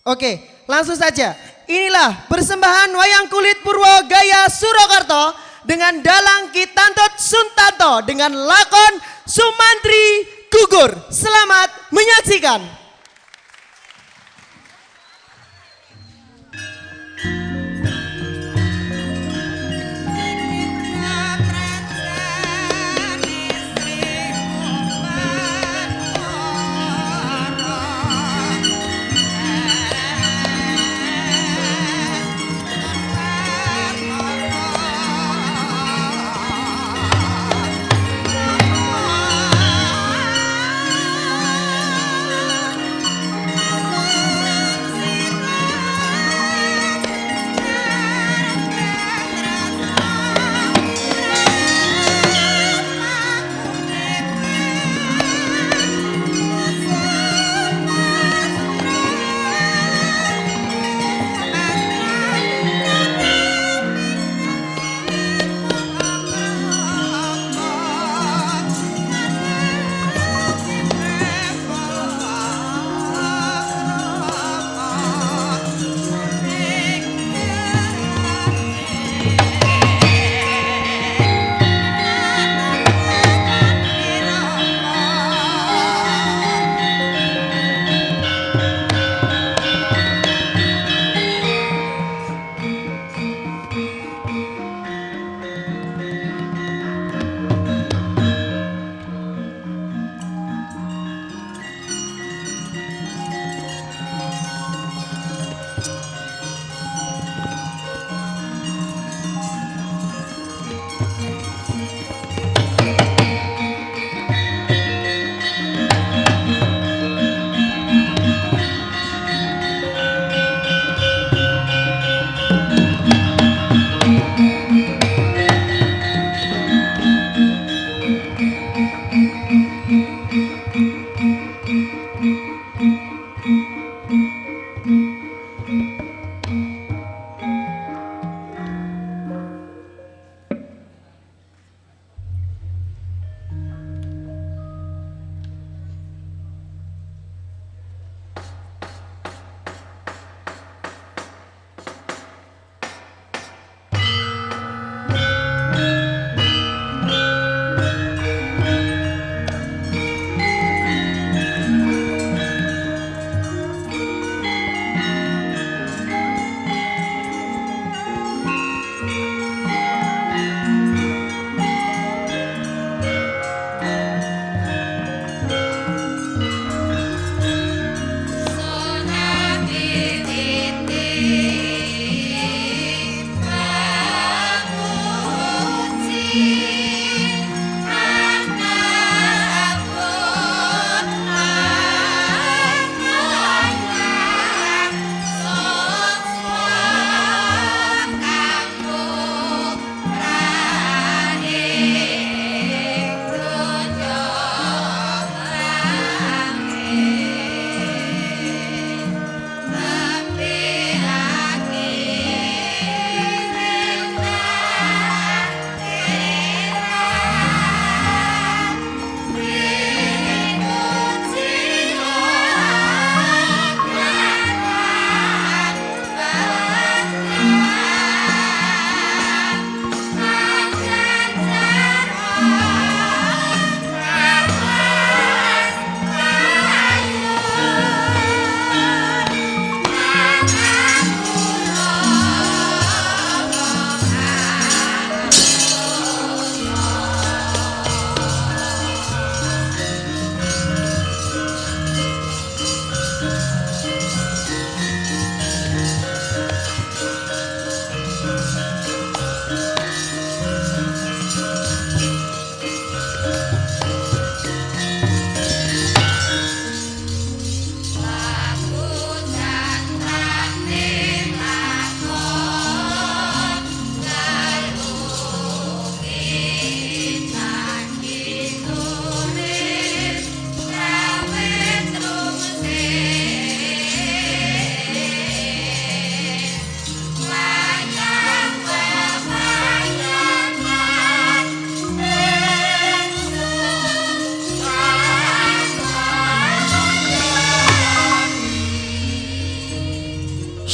Oke, langsung saja. Inilah persembahan wayang kulit Purwo gaya Surakarta dengan dalang Ki Tantot Suntanto dengan lakon Sumantri Gugur. Selamat menyaksikan. Thank you.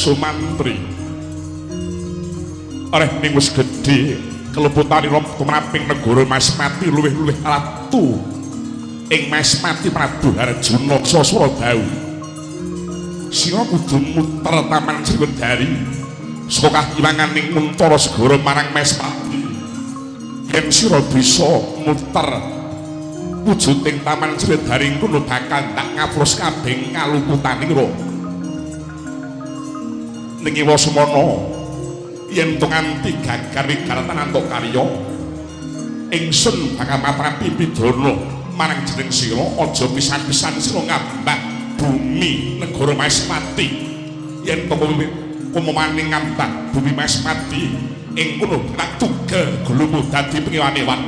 Sumantri. Areh ning wis gedhe keluputanira tumraping negara Maespati luwih-luwih ratu ing Maespati Prabu Arjuna Sasradau. Sira kudu muter Taman Sriwedari saka kahiwanganing Untara Segara marang Maespati. Yen sira bisa muter wujuding Taman Sriwedari kono bakal tak ngapus kabeh kaluputanira. Ning iwa semana yen to nganti gagar wigaratan antuk karya ingsun bakal matrapi pidana marang jeneng sira. Aja pisan-pisan sira ngambah bumi negara Maespati. Yen to kumumane ngambah bumi Maespati ing kono tak tugel gulumu dadi pengewan-ewan.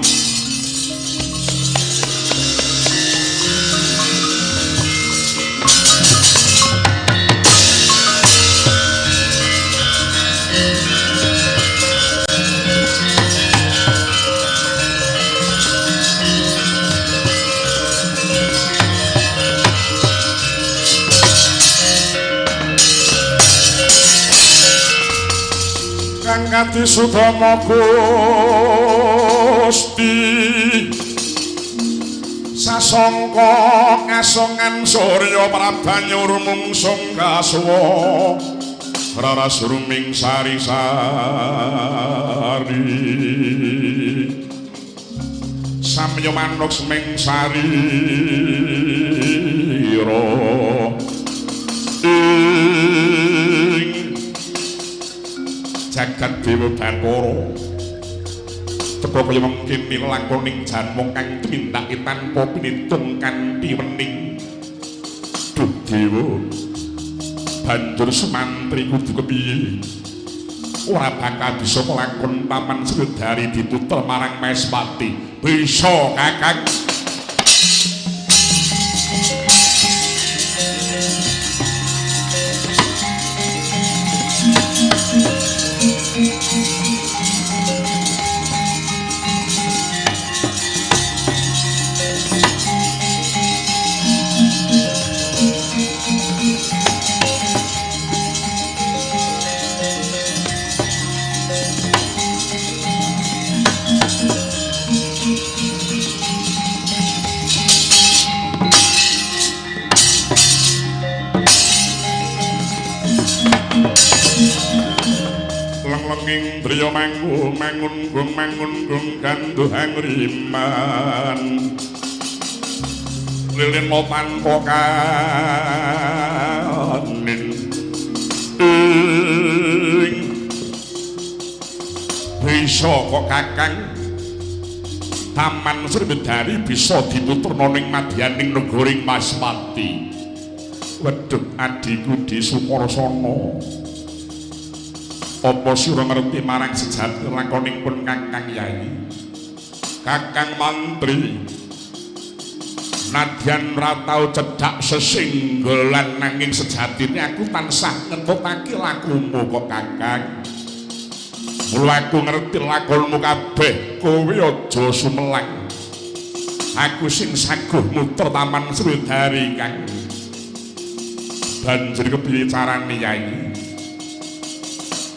Kang Kadisudama Gusti sasangka kasongan surya prabanyur mungsung kasuwa raras ruming sari-sari samya manuk seming sarira ing jagat dewa Bathara teka kaya mengkene lakoning janma kang tumindake tanpa pinitung kanthi wening. Duh dewa, banjur Sumantri kudu kepiye? Ora bakal bisa nglakon Taman Sriwedari diputer marang Maespati. Bisa Kakang. Leng-lenging driya mangku mangun gung mangun gung ganduhang riman lilin tanpa kanin ing bisa kok Kakang. Taman Sriwedari bisa diputerna ning madyaning negaring Maespati. Wedhus adhiku di Sukarsana, apa sira ngerti marang sejati lakoning pun Kakang Yai? Kakang Mantri, nadyan ra tau cedhak sesinggolan nanging sejatine aku tansah ngetutake lakumu kok Kakang. Mula aku ngerti lakonmu kabeh, kowe aja sumelang. Aku sing saguh muter Taman Sriwedari Kang. Banjur kepiye carane Yai?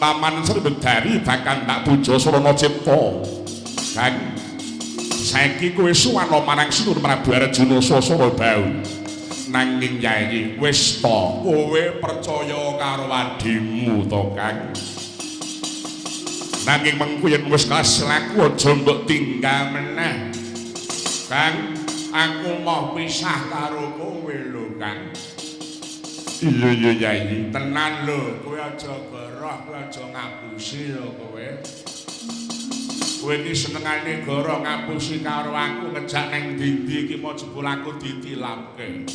Taman Sriwedari bakal tak puja sarana cipta. Kang, saiki kowe suwana marang Sinuwun Prabu Arjuna Sasrabau. Nanging Yai, wis to, kowe percaya karo adimu to Kang? Nanging mengko yen wis kasil aku aja mbok tinggal meneh. Kang, aku mau pisah karo kowe lho Kang. Iya iya Yai, tenan lho, kowe aja goroh, kowe aja ngapusi lho kowe. Kowe iki senengane goroh ngapusi karo aku ngejak nang ndi-ndi iki mau jebul aku ditilapke.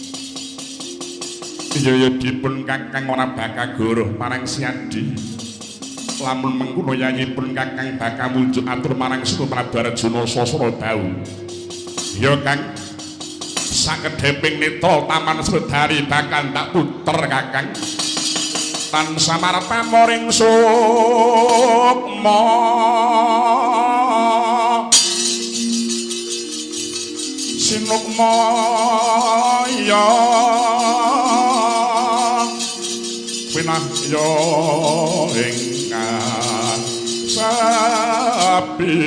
Iya iya dipun Kakang ora bakal goroh marang si Adi. Lamun mengkono Yayi pun Kakang bakal munjuk atur marang Sinuwun Prabu Arjuna Sasrabau. Ya Kang, sakedheping nitra Taman Sriwedari bakal tak puter Kakang. Tansah marep pamoring sukma sinukmaya Pinahya ing sapi.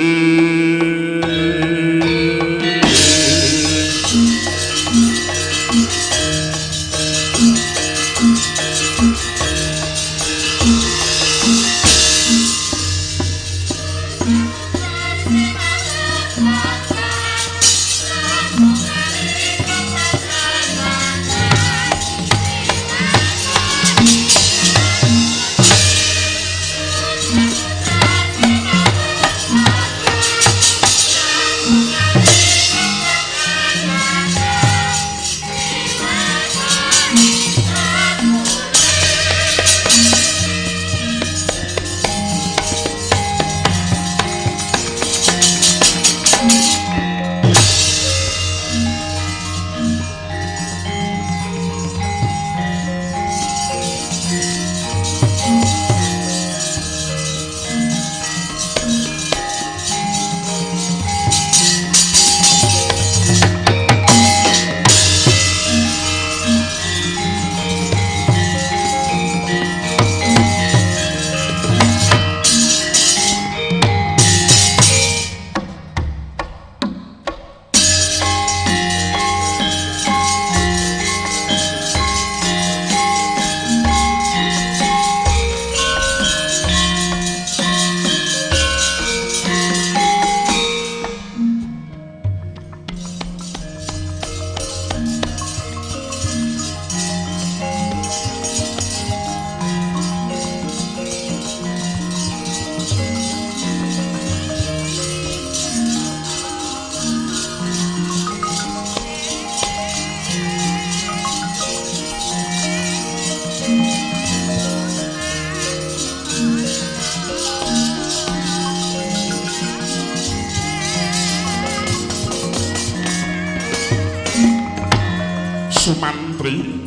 Sumantri,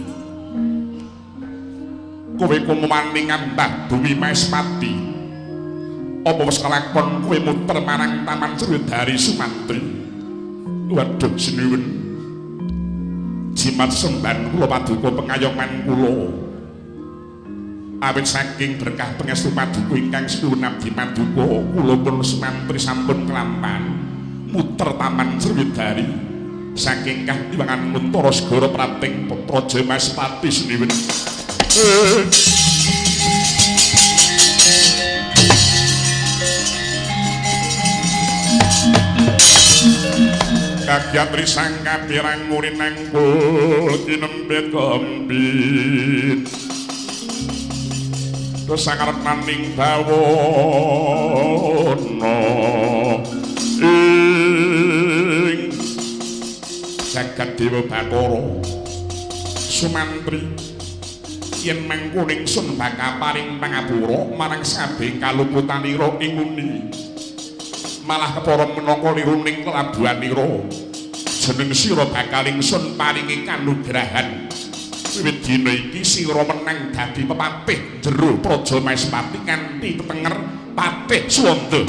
kowe kumumaning ngambah bumi Maespati. Apa wis kelakon kowe muter marang Taman Sriwedari Sumantri? Waduh sinuwun. Jimat semban kula paduka pengayoman kula. Awit saking berkah pangestu paduka ingkang sinuwun abdi paduka, kula pun Sumantri sampun kelampan muter Taman Sriwedari. Saking kahdiwangan Untara Segara Prating Praja Maespati sinuwun. Kagyat risang kapirang ngurinangkul kinempit kempit. Terus sangarep naning bawana ing jagat Dewa Bathara. Sumantri, yen mangkoning sun bakal paring pangapura marang sabeng kaluputanira ing uni. Malah kepara menaka liruning kelabuhanira. Jeneng sira bakal ingsun paringi kanugrahan. Wiwit dina iki sira menang dadi pepatih jero Praja Maespati kanthi tetenger Patih Suwanda.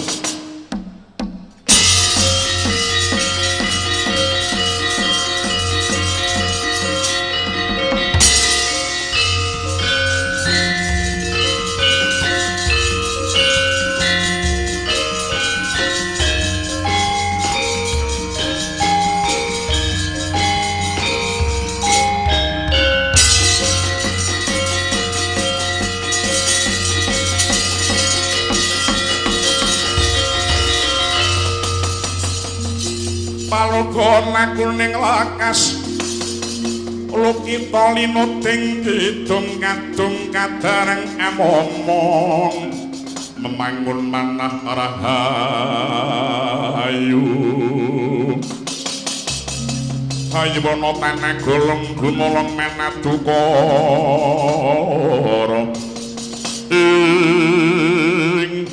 Paloga lakuning lekas lukita linuting kidung kadung kadareng amomong memangun manah rahayu. Haywana tanah golong gumolong manadukara ing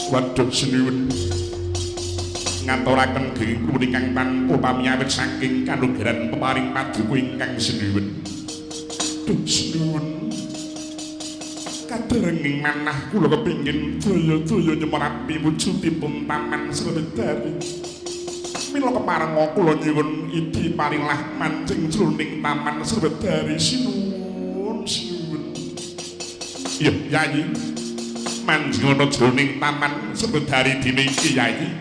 waduh sinuwun ngaturaken geng kula ingkang tanpa pamiyawit saking kanugrahan peparing paduka ingkang sinuwun. Duh sinuwun, kaderenging manah kula kepingin daya-daya nyemerapi wujudipun Taman Sriwedari. Mila keparenga kula nyuwun idi parilah mancing jroning Taman Sriwedari. Sinuwun, sinuwun. Iya, Yayi. Manjing ana jroning taman Sembedari dina iki, Yayi.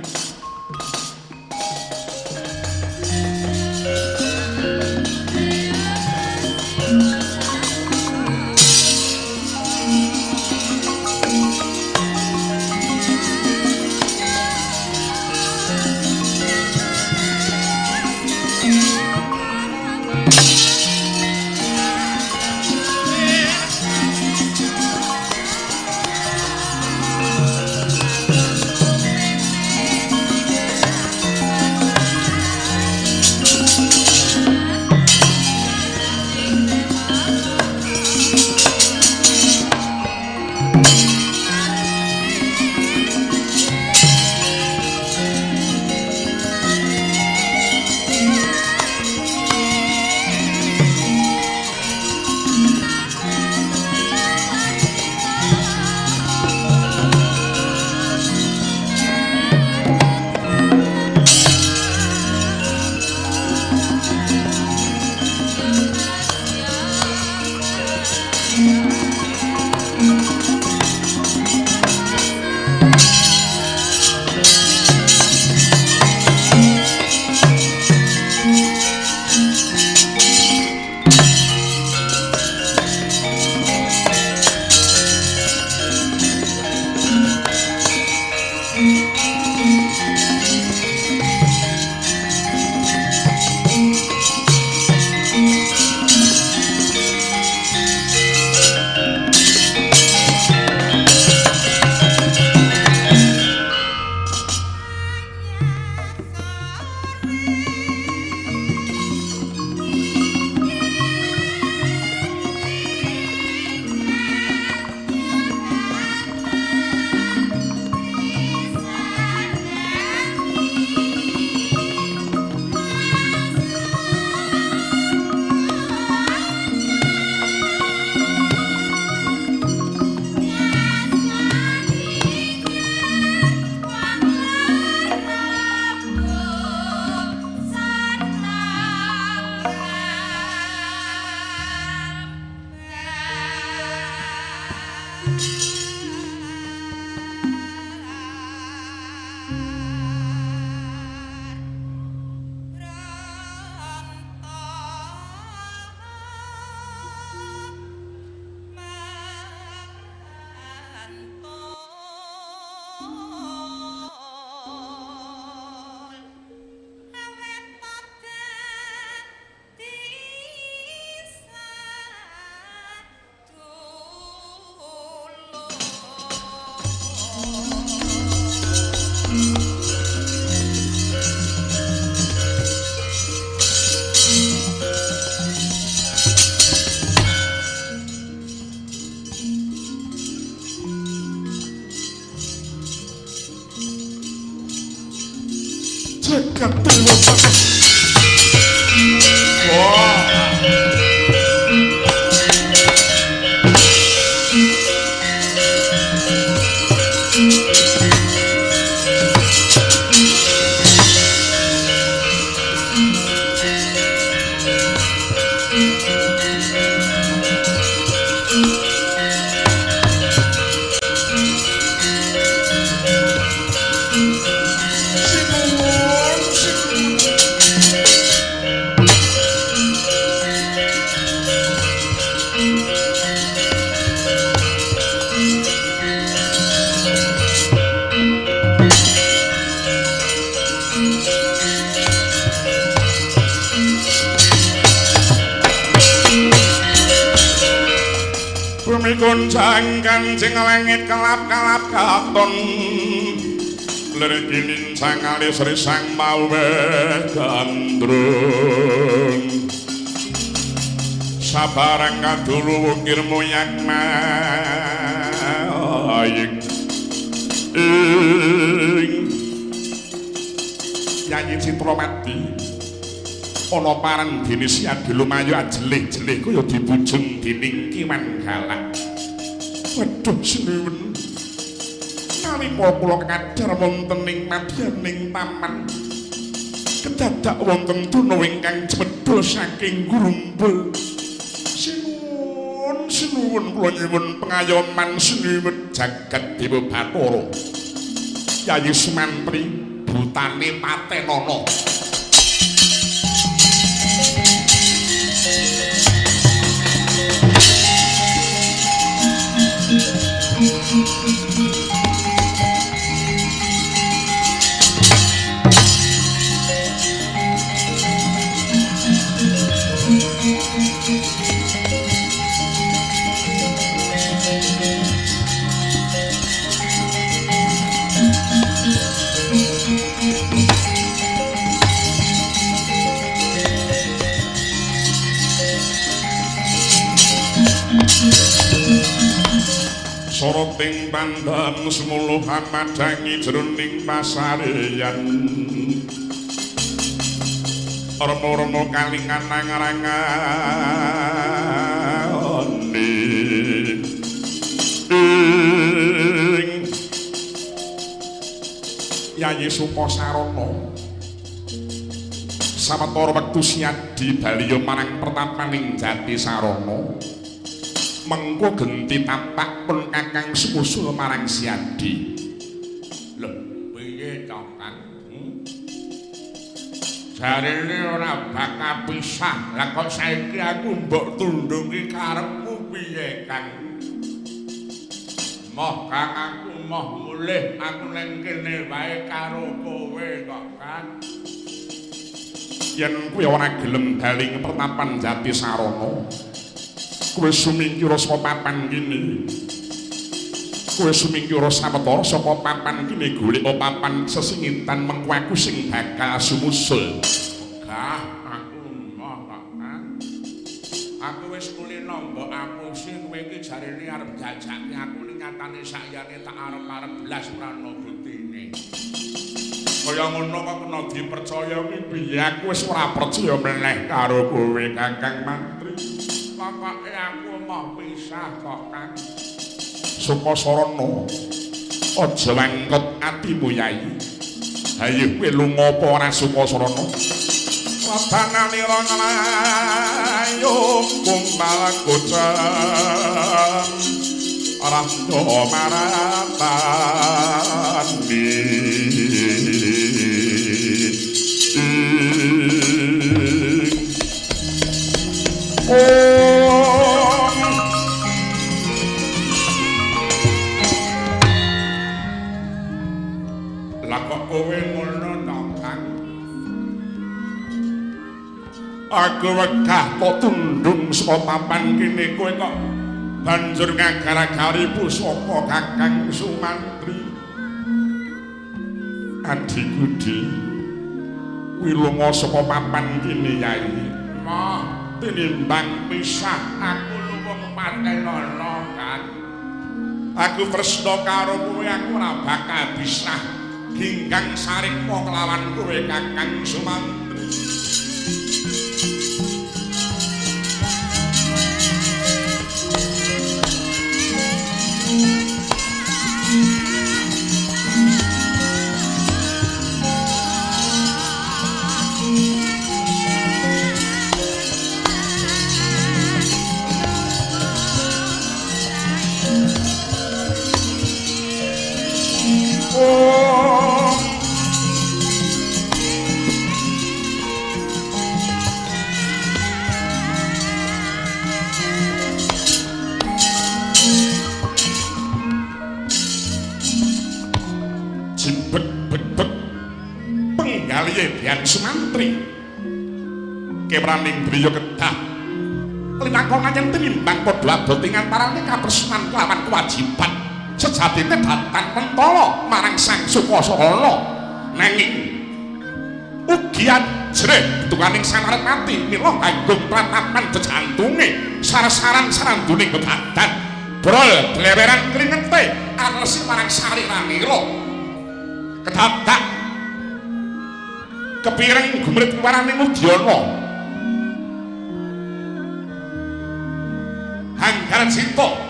Goncang kancing langit kelap-kelap katon lir gilincang alis risang mawe gandrung sabarang kadulu wukir moyak mayik ing Yayi Citrawati ana pareng dene siadi lumayu ajelih-jelih kaya dibujeng dening kiwan galak. Waduh sinuwun. Nalika kula kadhar wonten ing madyaning taman kedadak wonten tuna ingkang cemedhul saking grumbul. Sinuwun, sinuwun. Sinuwun kula nyuwun pengayoman sinuwun jagat Dewa Bathara. Yayi Sumantri butane patenana. Soroting pandhan semuluh amadhangi jroning pasareyan. Rama-rama kalingan angrangane ing Yayi Sukasarana sawetara wektu Siadi baliya marang pertapaning Jatisarana. Mengko genti tapak pun Kakang sumusul marang Siadi. Lho, piye to, Kang? Jarene ora bakal pisah. Lah kok saiki aku mbok tundungi karepmu piye, Kang? Moh Kang, aku moh mulih, aku nang kene wae karo kowe kok, Kang. Yen kowe ora gelem bali ing pertapan Jatisarana, kowe sumingkira saka papan kene. Kowe sumingkira sawetara saka papan kene golek papan sesingitan mengko aku sing bakal sumusul. Gah, aku moh kok, Kang. Aku wis kulino mbok apusi kowe iki jarene arep jajake aku ning nyatane sakyane tak arep-arep blas ora ana buktine. Kaya ngono kok kena dipercaya ki piye? Aku wis ora percaya meneh karo kowe, Kakang Mantri. Pokoke aku moh pisah kok, Kang. Sukasarana, aja wangkut atimu, Yai. Hayo kowe lunga apa ora Sukasarana? Wadananira nglayung kumpal kocem rasa maratani. Lah kok kowe ngono to, Kang? Aku wegah kok tundung saka papan kene, kowe kok banjur ngagar-agari pusaka Kakang Sumantri. Adhiku Di, kuwi lunga saka papan kene, Yai. Moh tinimbang pisah aku luwung patenana, Kang. Aku tresna karo kowe, aku ora bakal pisah ginggang sarikma kelawan kowe, Kakang Sumantri. Bian Sumantri kewraning driya kedah linakonan yen tinimbang padha abot ing antarane katresnan kelawan kewajiban sejatine datan pentala marang Sang Sukasarana, nanging ugi ajrih tukaning Sanarpati mila kanggo pratapan jejantunge sarasaran saranduning bebadan brol dleweran kringete alesi marang sariranira kedadak kepireng gumrit warane Mudyana Hanggar Cinta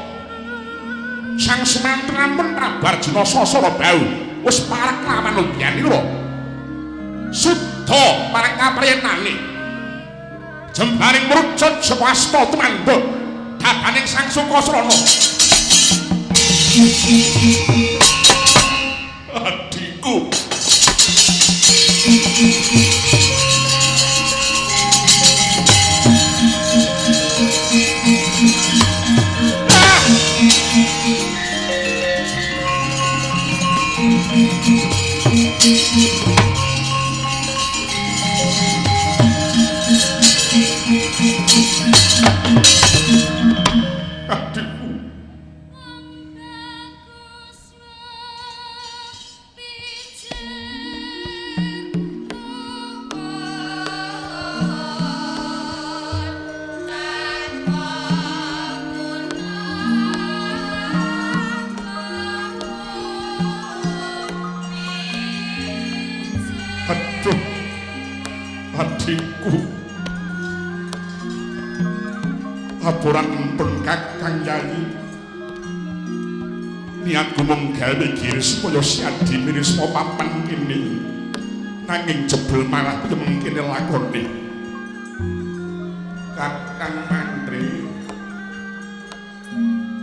Sang Sumantri ampun Prabu Arjuna sasara bau wis parek lawan Udyanira suda marang kapriyenane jembaring mrucut saka asta tumandha Dadaning Sang Sukasrana. Adikku. Adikku. Aduh, adikku. Laporan pun Kakang Yayi. Niatku mung gawe giri supaya si Adi mirisma papan kene. Nanging jebul malah piye mengkene lakone. Kakang Mantri,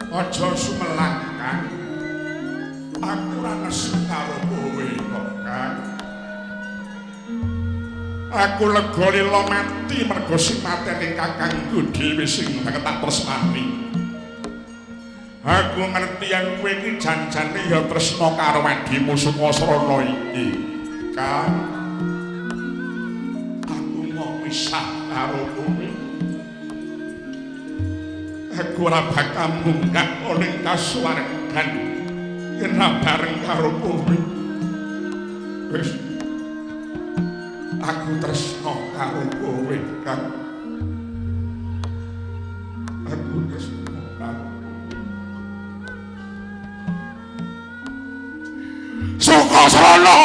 aja sumelang, Kang. Aku ora nesu karo kowe kok, Kang. Aku lega lila mati mergo sing mateni kakangku dhewe sing banget tak tresnani. Aku ngerti yen kowe iki jan-jane ya tresna karo adimu Sukasrana iki. Kang, aku mau pisah karo kowe. Aku ora bakal munggah ning kasuwargan yen ora bareng karo kowe. Wis, aku tresna karo kowe, Kang. Aku tresna karo Sukasrana.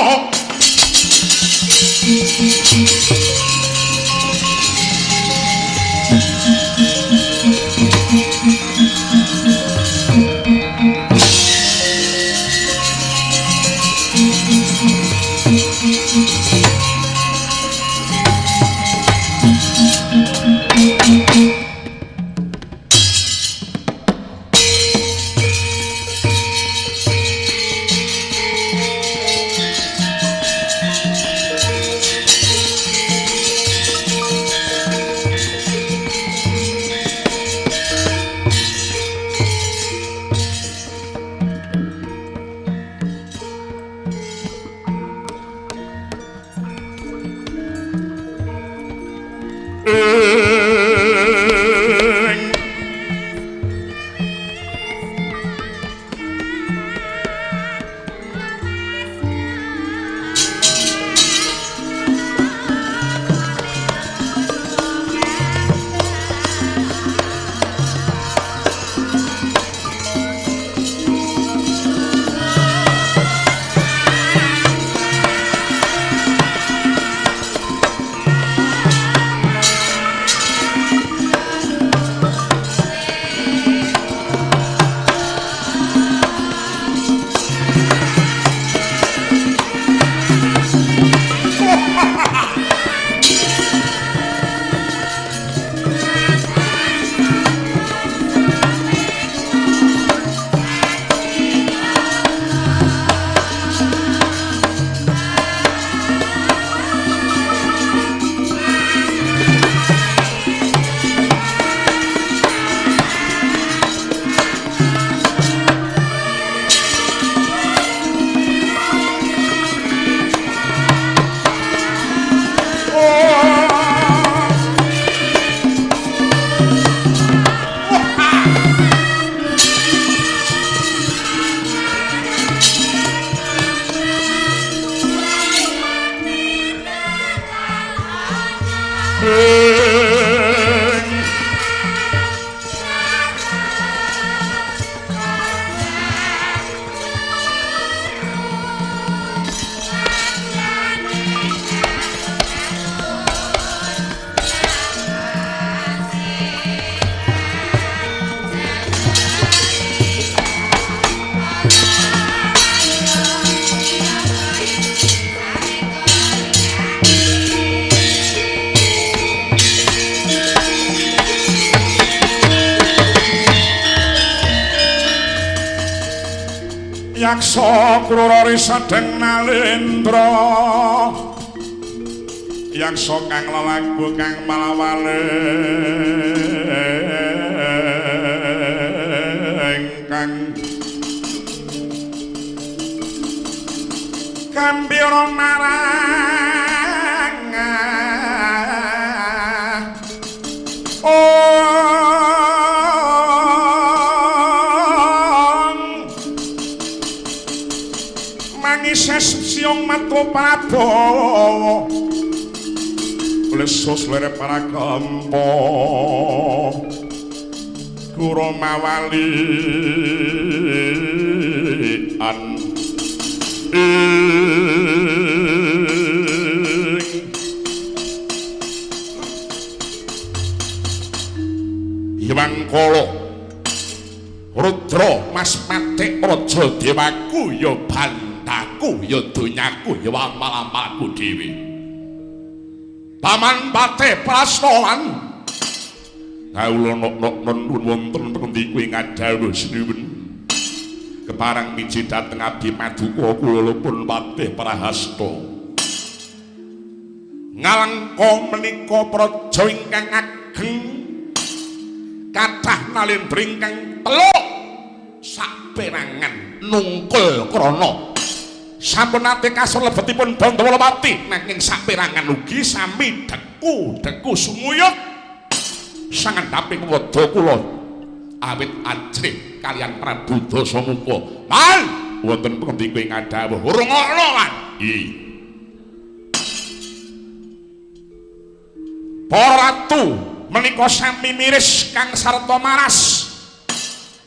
Yaksa krura risadeng nalendra yaksa kang lelaku kang malawale kang kambira marang mangises siung matu Prabawa lesus lere parakampa Kuramawali an Hyangkala Rudra Mas Patik Raja Dewaku ya bandaku ya donyaku ya amal-amalku dhewe. Paman Patih Prastawan kawula nok-nok nuwun wonten pundi kuwi ngadhawuh sinuwun. Keparang miji dhateng abdi paduka kula pun Patih Prahasta. Ngalengka menika praja ingkang ageng kathah nalendra ingkang teluk saperangan nungkul krana. Sampun nate kasur lebetipun Bandawalapati nanging saperangan ugi sami deku-deku sumuyut sangandhaping wedha kula awit ajrih kalian Prabu Dasamuka. Man wonten pundi kowe ngadhawuh rungokno lan i Para ratu menika sami miris kang sarta maras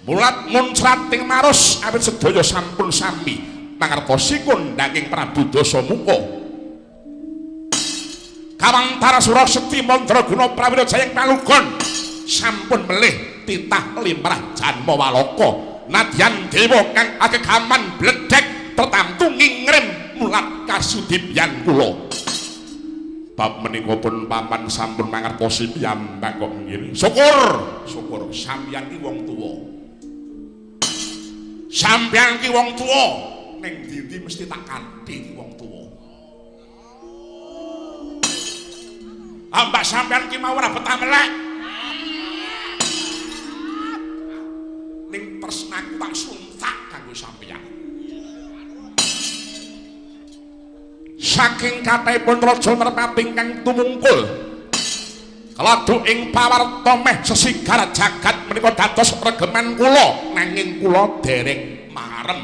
mulat muncrating marus awit sedaya sampun sami mangertosi kondanging Prabu Dasamuka. Kawantara Suraseti Mandraguna Prawira Jayeng Palugon sampun melih titah limrah janma walaka nadyan dewa kang agegaman bledhek tertamtu ngingrim mulat kasudibyan kula. Bab menika pun paman sampun mangertosi piyambak kok nggih. Syukur, syukur sampeyan ki wong tuwa. Sampeyan ki wong tuwa. Ning ndi-ndi mesti tak kanthi wong tuwa. Ambak sampean ki mau ora betah melek. Ning tresnaku tak suntak kanggo sampeyan. Saking kathahipun raja Merpati ingkang tumungkul keladuk ing pawarta meh sesigar jagat menika dados regeman kula nanging kula dereng marem.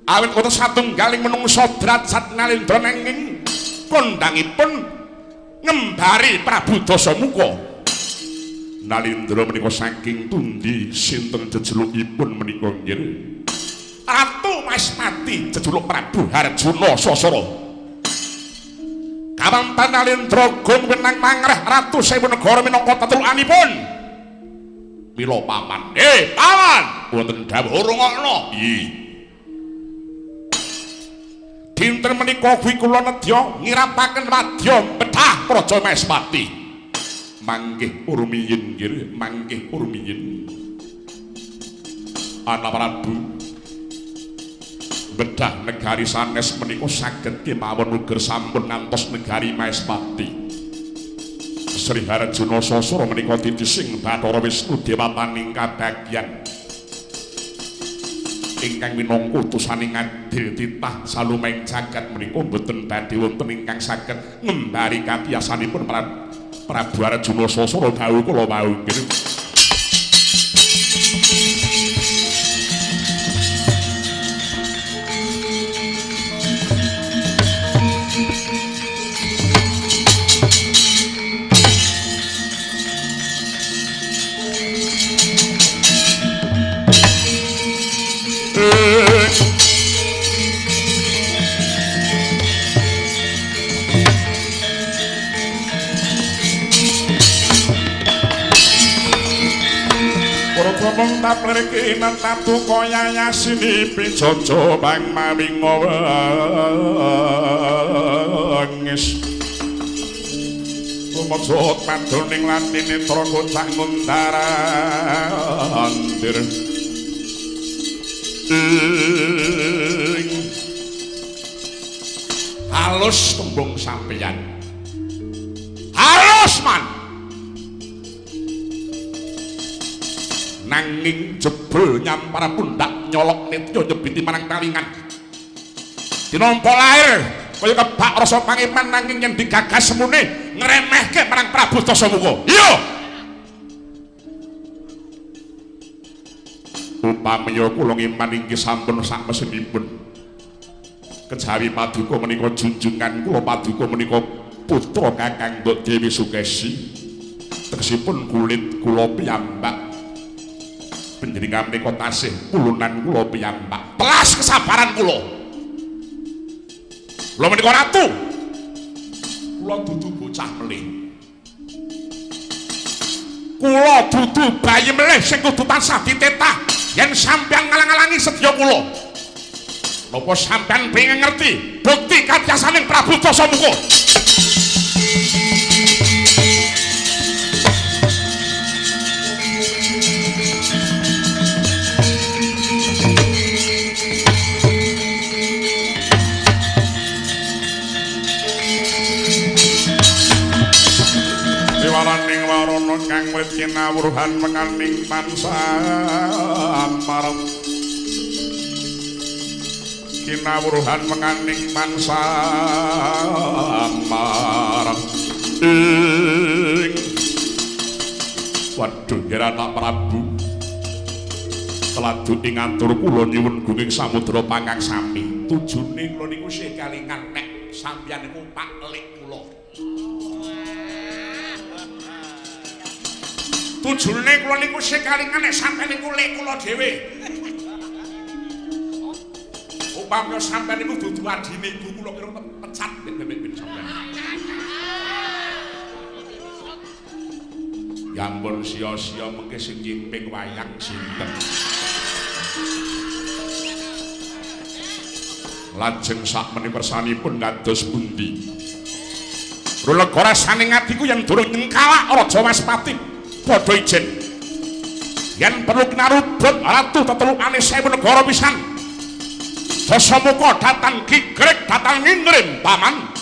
Awit wonten satunggaling menungsa derajat nalendra nanging kondangipun ngembari Prabu Dasamuka. Nalendra menika saking pundi sinten jejelukipun menika nggih? Ratu Maespati jejuluk Prabu Harjuna Sasara. Kawantan Nalendra gong wenang mangreh Ratu Sewu Negara minangka tetelukanipun. Mila paman. Paman, wonten dawuh rungokno. Iya. Dinten menika kuwi kula nedya ngirapaken wadya bedhah Praja Maespati. Manggih rumiyin nggih, manggih rumiyin. Ana Prabu bedhah negari sanes menika saged kemawon uger sampun ngantos negari Maespati. Sri Harjuna Sasara menika titising Bathara Wisnu dewataning kabagyan. Ingkang minangka utusaning adil titah salumeng jagat menika mboten badhe wonten ingkang saged ngembari katiyasanipun Prabu Arjuna Sasara dawuh kula wau nggih. Tapliriki netatu kaya yasini pijojo bang mawi ngawengis tumojot padoning latine netra kocak ngundarandir Ing halus tembung sampeyan. Halus man. Nanging jebul nyampar pundak nyolok nitya nyebiti marang talingan. Dinampa lair kaya kebak rasa pangeman nanging yen digagas semune ngremehke marang Prabu Dasamuka. Iya. Upamiya kula ngiman inggih sampun sakmesinipun. Kejawi paduka menika junjungan kula paduka menika putra Kakang Mbok Dewi Sukesi. Tegesipun kulit kula piyambak. Panjenengan menika tasih pulunan kula piyambak. Telas kesabaran kula. Kula menika ratu. Kula dudu bocah melih. Kula dudu bayi melih sing kudu tansah ditetah yen sampeyan ngalang-alangi sedya kula. Napa sampeyan pengin ngerti bukti katiasaning Prabu Dasamuka? Waraning warana kang wit kinawruhan menganing pansamar. Kinawruhan menganing pansamar. Ing waduh Anak Prabu. Teladu ing atur kula nyuwun gunging samudra pangkang sami. Tujune kula niku sih kalingan nek sampeyan niku Pak Lek kula. Tujune kula niku sih kalingan nek sampeyan niku lek kula dhewe. Upamya sampeyan niku dudu adine ibu kula kira pecat mek sampeyan. Ya ampun sia-sia mengke sing nyimping wayang sinten. Lajeng sakmenika kersanipun kados pundi? Rulega rasaning atiku yen durung nyengkalak Raja Waspati padha ijen. Yen perlu kinarubut ratu tetelukane sewu negara pisan. Dasamuka datang gigrek datang ngingrim paman.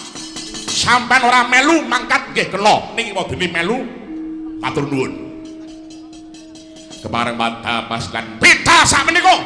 Sampeyan ora melu mangkat nggih kena ning wedine melu matur nuwun. Kepareng padha pasukan pita sakmenika.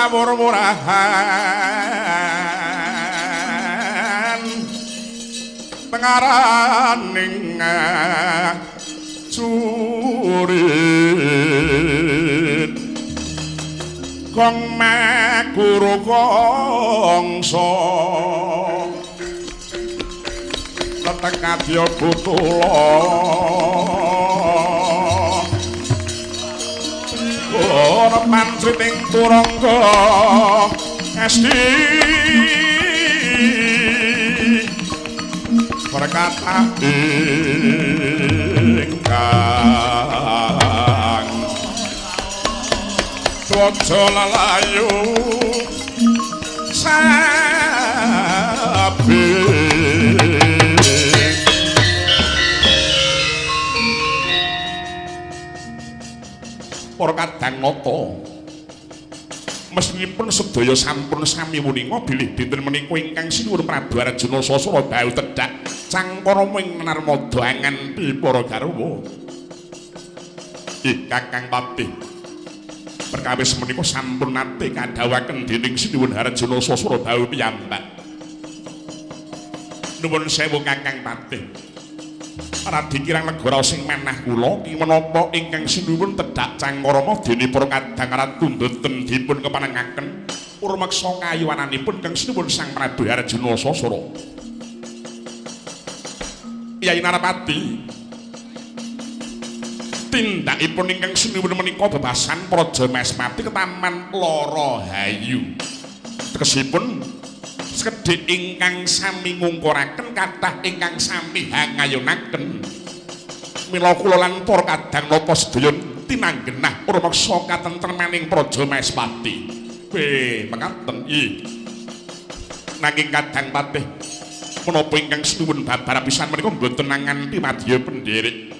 Awur-awurahan tengaraning curit kong makuru kongso letek kadya butula ora pancrit ing turangga esti perkata ingkang twaja lalayu sabi para kadang nata mesthipun sedaya sampun sami wuninga bilih dinten menika ingkang sinuwun Prabu Arjuna Sasara bau tedhak cangkarama ing Narmada anganti para garwa. Ih Kakang Patih, perkawis menika sampun nate kadhawuhaken dening sinuwun Arjuna Sasara bau piyambak. Nuwun sewu Kakang Patih. Radi kirang lega raos ing manah kula ki menapa ingkang sinuwun tedhak cangkarama dene para kadang ratu mboten dipun kepanengaken urmeksa kayuwananipun kang sinuwun Sang Prabu Arjuna Sasara. Yai Narapati, tindakipun ingkang sinuwun menika bebasan Praja Maespati ketaman Lara Hayu. Tegesipun sekedhik ingkang sami ngungkuraken kathah ingkang sami hangayonaken. Mila kula lan para kadang nata sedaya tinanggenah rumeksa katentremaning Praja Maespati. Weh, mekaten ih. Nanging kadang patih menapa ingkang sinuwun babar pisan menika mboten nganti madya pendherik.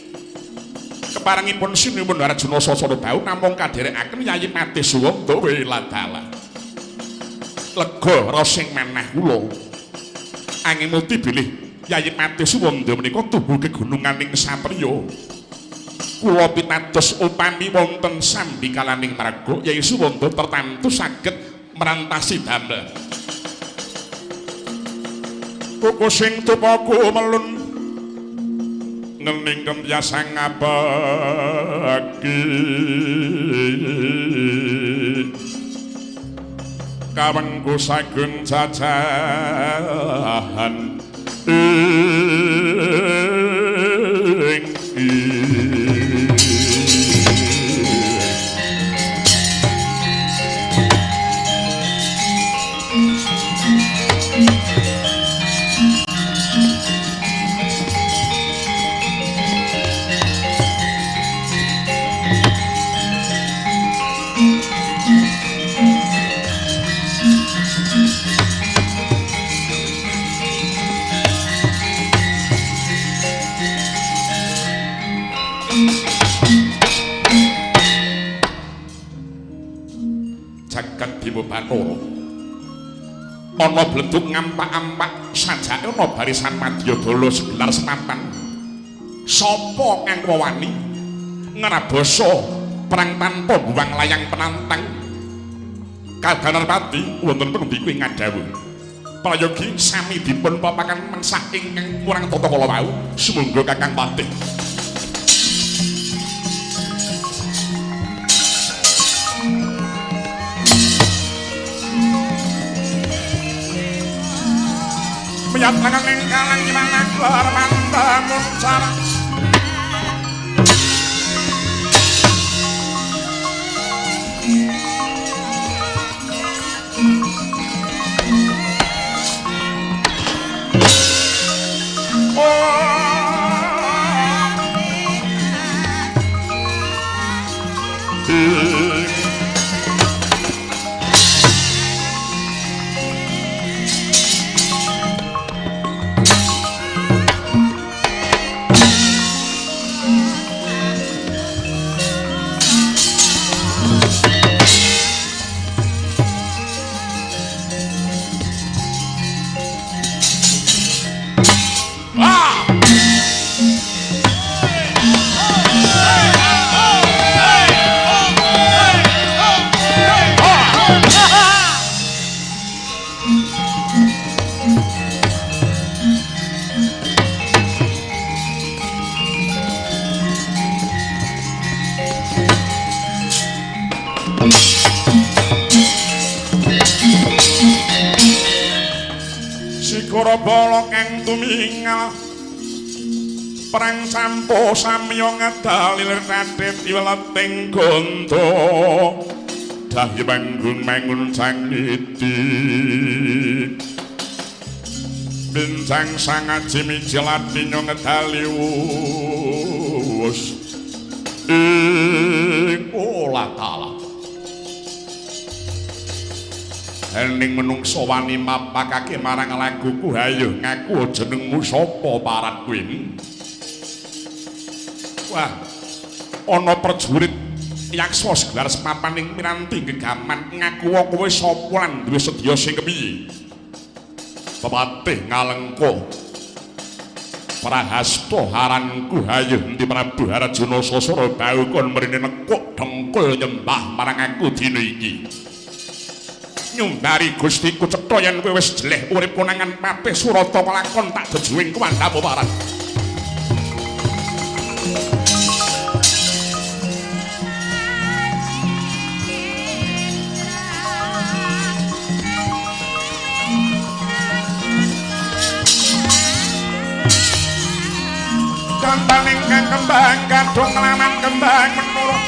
Keparengipun sinuwun Arjuna Sasara Bau namung kadherekaken Yayi Patih Suwanda weladala. Lega rasing manah kula. Angemuti bilih Yayi Patih Suwanda menika tuhu kegununganing satriya. Kula pitados upami wonten sambikalaning marga Yayi Suwanda tertantu saged merantasi damel. Kuku sing tupaku melun ngening kembiasa ngabagi kawengku sagung jajahan ing jagat Dewa Bathara. Ana bledug ngampak-ampak sajake ana barisan madyabala segelar sepapan. Sapa kang wani ngrabasa perang tanpa buwang layang penantang? Kadanarpati wonten pundi kuwi ngadhawuh. Prayogi sami dipun papakan mengsah ingkang kurang tata kala wau. Sumangga Kakang Patih. Miyat lengan kalang gimana kelar mantamun cara oh. bala kang tumingal perang sampo samya ngedal lir kadet iweleting gondo dahi manggun mangun sangniti bincang sangaji mijilati ngedali wus ing olah taala ening menungso wani mapakake marang laguku hayo ngaku jenengmu sapa parat kuwi. Wah, ana prajurit yaksa segelar semapaning piranti gegaman ngaku kowe sapa lan duwe sedya sing kepiye. Pepatih ngalengka Prahasta aranku hayo endi Prabu Arjuna Sasara bau kon mrene nekuk dengkul nyembah marang aku dina iki. Nyumbari Gustiku cetha yen kowe wis jeleh urip konangan patih surata kelakon tak jejuwing kuwandhamu parat. Kantaning kang kembang kadung laman kembang menurut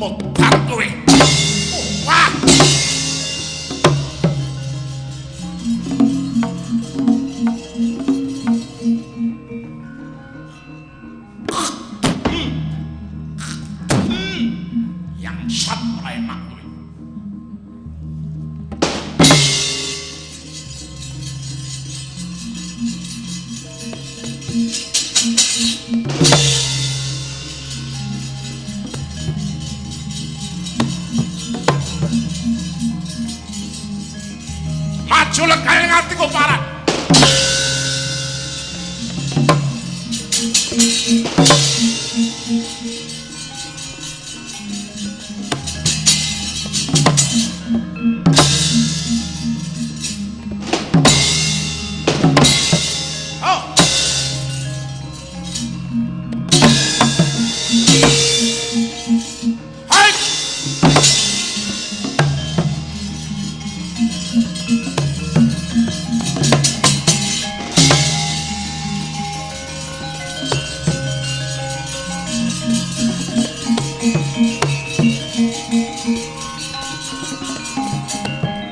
Modar kowe. Wah. Yang sat ora enak kowe. Maju lekane atiku parah. Oh. Hai.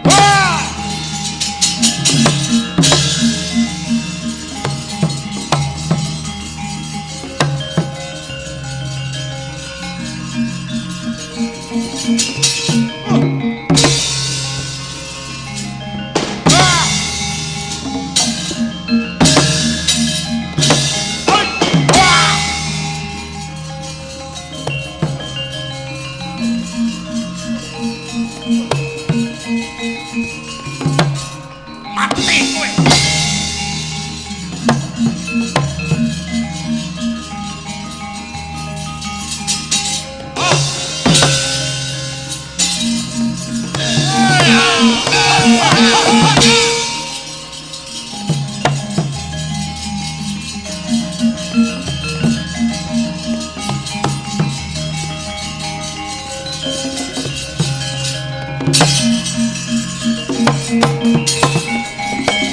Wah! Wah! Oi! Wah! Mati kowe. Oh.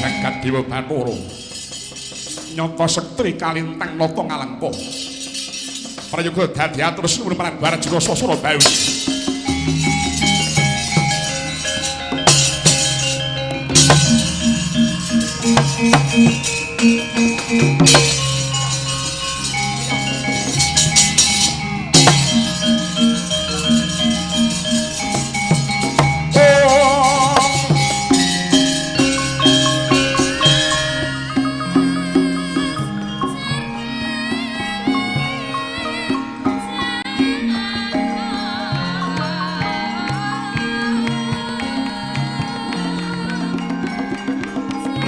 Jagat Dewa Bathara nyata sektri kalintang nata ngalengka. Prayoga dadi atur sinuwun Prabu Arjuna Sasana Bayu.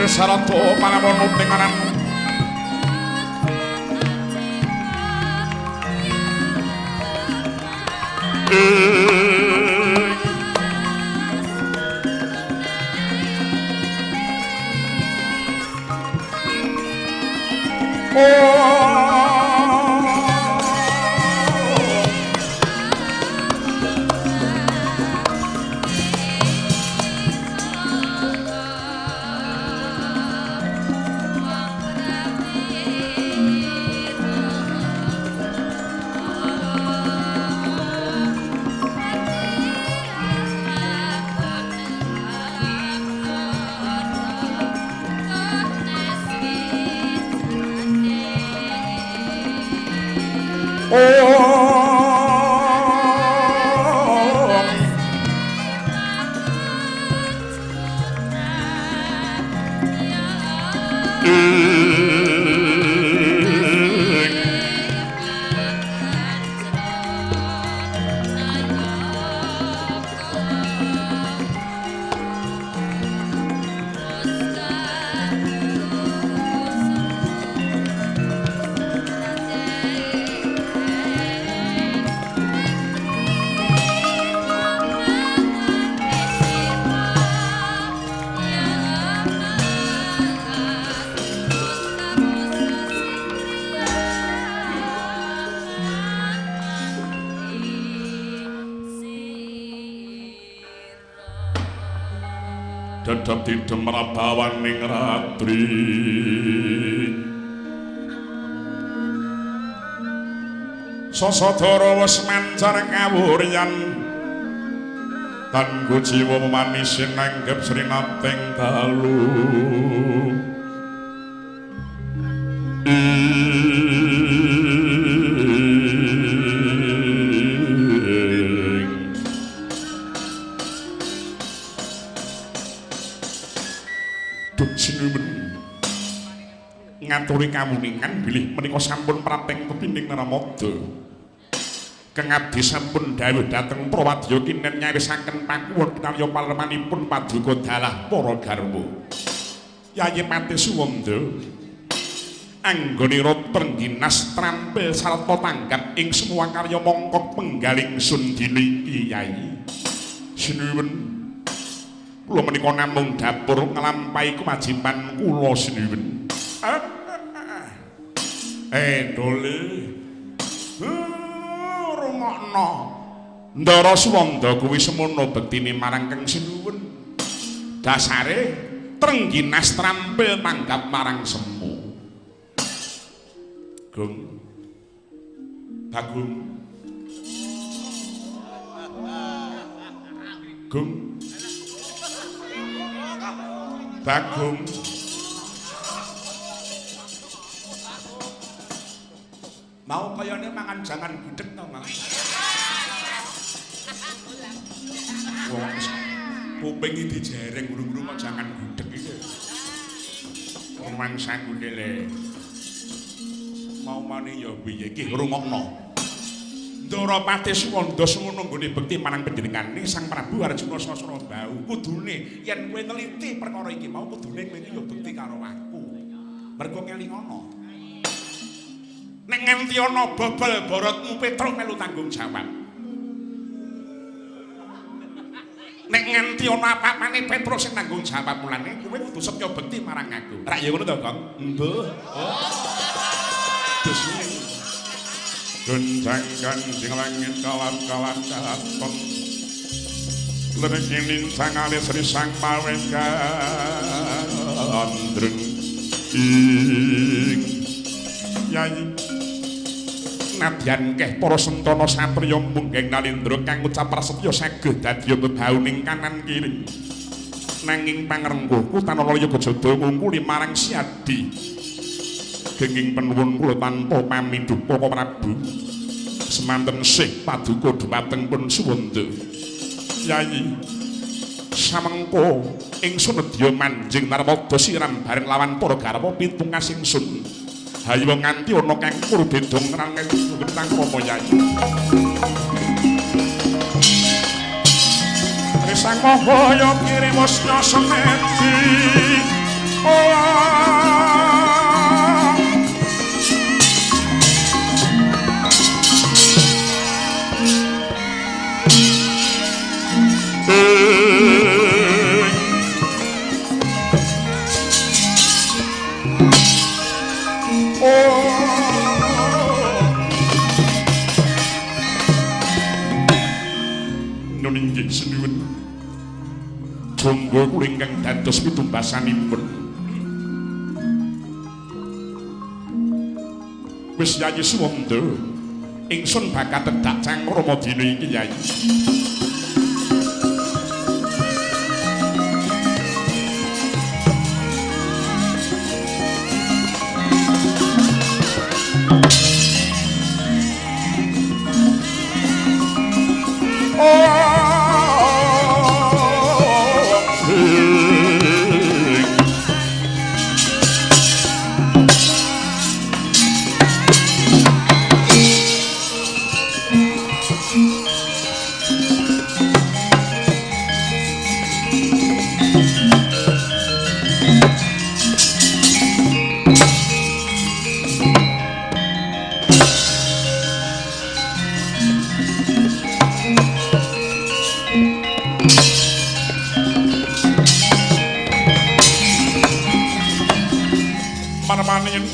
Sarata paramono penganan Dedep didem rabawaning ratri Sasadara wis mancar kawuryan tan jiwa manis nanggep srinating dalu. Duh sinuwun ngaturi kawuningan bilih menika sampun prateng tepining Narmada. Kang abdi sampun dawuh dhateng Prawadya kinen nyarisaken pakuwun kinarya palermanipun paduka dalah para garwa. Yayi Patih Suwanda anggonira trengginas trampil sarta tanggap ing semua karya mongkok penggaling sun dina iki Yayi. Sinuwun kula menika namung dapur nglampahi kewajiban kula sinuwun. Dole rungokno. Ndara Suwanda kuwi semono bektine marang Kang Sinuwun. Dasare trengginas trampil tanggap marang semu. Gung Bagong Gung Bagong mau kayane mangan jangan gudeg to, Mang. Wong kuping iki dijereng guru-guru kok jangan gudeg iki. Rumangsaku le. Mau mane ya piye iki rungokno. Ndara Patih Suwanda semono nggone bekti marang panjenengane Sang Prabu Arjuna Sasrabahu. Kudune yen kowe neliti perkara iki mau kudune kowe iki ya bekti karo aku. Mergo ngelingono. Nek nganti ana bobol borotmu Petruk melu tanggung jawab. Nek nganti ana apa-apane Petruk sing tanggung jawab mulane kowe kudu setya bekti marang aku. Rak ya ngono to, Kang? Mbuh. Oh. Terus gonjang ganjing langit kalap-kalap katon. Lereng lincang alis risang mawet gandrung. Ing Yayi nadyan keh para sentana satriya munggeng nalindra kang ngucap prasetya saged dadi bebauning kanan kiri. Nanging pangrengkuhku tanalaya gejada ngungkuli marang Siadi. Genging penuwun kula tanpa pamindhuh Koko Prabu. Semanten sih paduka dhumateng pun Suwanda. Yayi samengko ingsun nedya manjing Narmada siram bareng lawan para garwa pitung kasingsun. Hayo nganti ana kang kurbeda ngrangke tentang Rama Yayi. Risang mahaya kirimusnya semedi. Inggih sinuwun. Jangga kula ingkang dados pitumbasanipun. Wis Yayi Suwanda, ingsun bakal tedak cangkrama dina iki Yayi.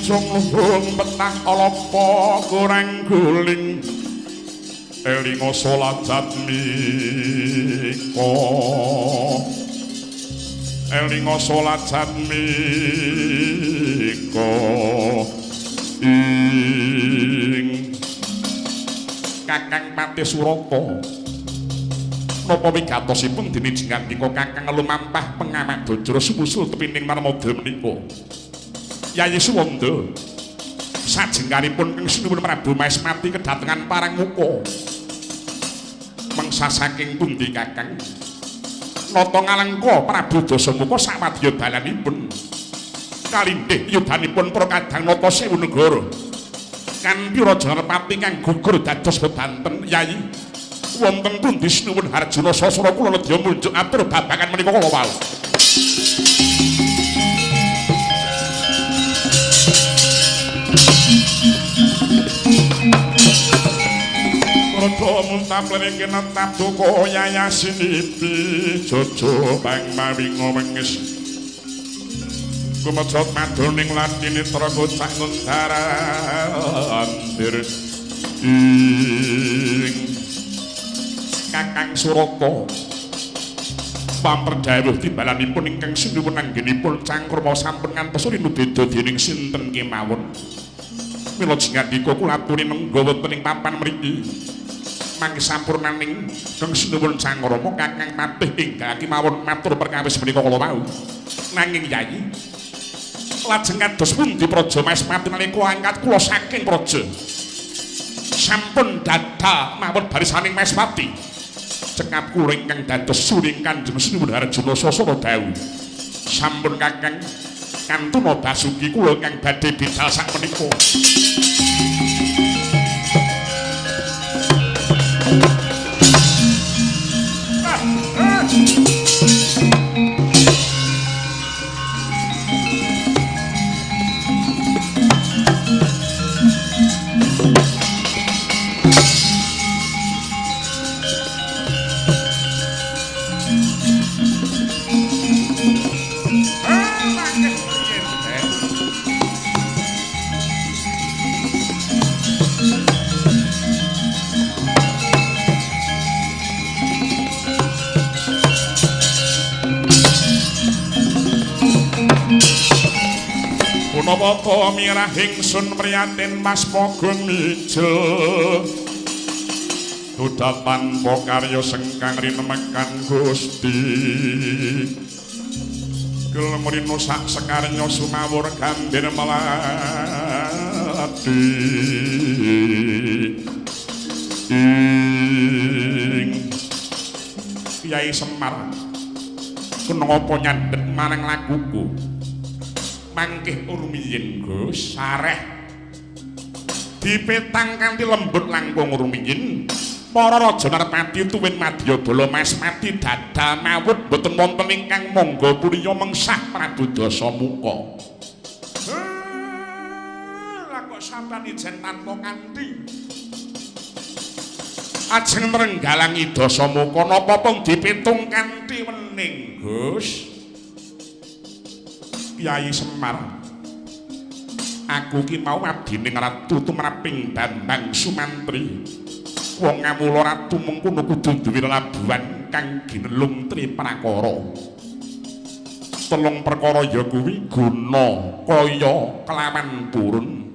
Jung petang alapa kurang guling elinga salat jatmika elinga salat jatmika ing Kakang Patih Surata. Napa wigatosipun dene jengandika Kakang lumampah pengamak Bajra sumusul tepining Narmada menika. Yayi Suwanda sajengkaripun kang sinuwun Prabu Maespati kedatengan Parangmuka. Mangsa saking pundi Kakang? Nata ngalengka Prabu Dasamuka sawadya balanipun. Kalindih yudanipun para kadang nata sewu negara. Kanthi Raja Narpati kang gugur dados bebanten Yayi. Wonten pundi sinuwun Harjuna sasra kula nedya munjuk atur babagan menika kala wau. Rada muntaplene netap duka yayasinipi jojo bang mawinga wengis kumecot madoning latine tra kocak ngundarandir ing Kakang Surata pamper dawuh timbalanipun ingkang sinuwun anggenipun cangkrama sampun ngantos rinubeda dening sinten kemawon. Mila jengandika kula aturi nengga wonten ing papan mriki. Mangke sampurnaning kang sinuwun Cangkrama Kakang Patih enggal kemawon matur perkawis menika kala wau. Nanging Yayi lajeng kados pundi Praja Maespati nalika angkat kula saking praja. Sampun dadal mawon barisaning Maespati. Cekap kula ingkang dados suring Kanjeng Sinuwun Harjuna sasana dawuh. Sampun Kakang kantuna basuki kula ingkang badhe bidal sakmenika. Punapa mirah ingsun priyatin Mas Pogung mijil dudat tanpa karya sengkang rinemekan Gusti gelem rino sak sekarnya sumawur gambir melati ing Kyai Semar kenapa nyandhet marang laguku mangkih rumiyin Gus sareh dipetang kanthi lembut langkung rumiyin para raja Narpati tuwin madyabala Maespati dadal mawut boten wonten ingkang mangga puriya mengsah Prabu Dasamuka. Lah kok sampeyan ijen tanpa kanthi ajeng nrenggalangi Dasamuka napa pun dipitung kanthi wening Gus. Kyai Semar, aku ki mau abdining ratu tumraping Bambang Sumantri. Wong ngamula ratu mengkono kudu duwe labuhan kang ginelung tri prakara. Telung perkara ya kuwi guna kaya kelawan purun.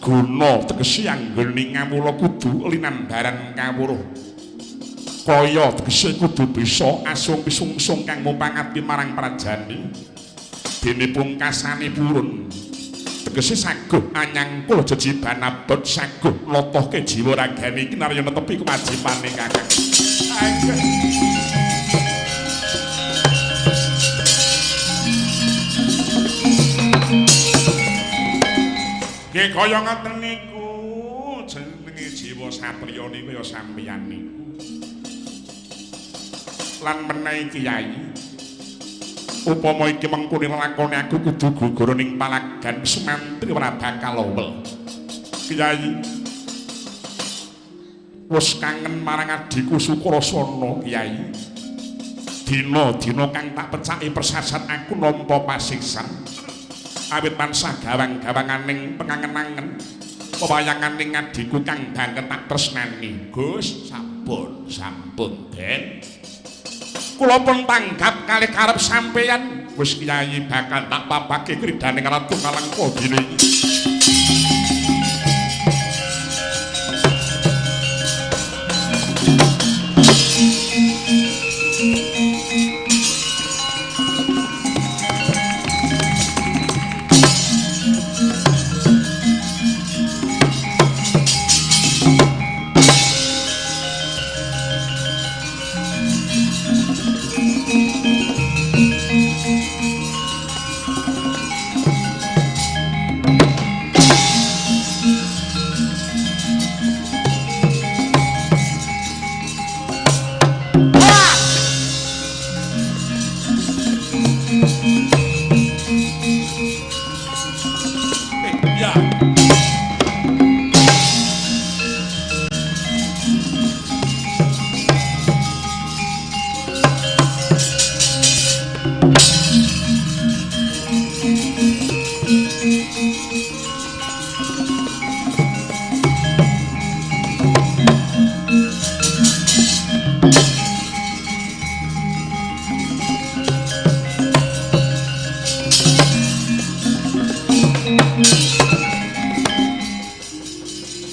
Guna tegese anggone ngamula kudu linambaran kawruh. Kaya tegese kudu bisa asung pisungsung kang mupangati marang prajane. Dene pungkasane purun tegese saguh anyangkul jejiban abot saguh lotohke jiwa ragane iki narya netepi kewajibane Kakang. Nggih kaya ngoten niku jenenge jiwa satriya niku ya sampeyan niku. Lan menehi Kyai upama iki mengkone lakone aku kudu gugur ning palagan Sumantri ora bakal owel. Kyai wis kangen marang adhiku Sukrasana Kyai. Dina-dina kang tak pecaki persasat aku nampa pasiksan. Awit tansah gawang-gawanganing pengangen-angen pewayanganing adhiku kang banget tak tresnani. Gus, sampun, sampun Den. Kula pun tanggap kalih karep sampeyan. Wis Kyai bakal tak papake kridane Ratu Ngalengka dina iki.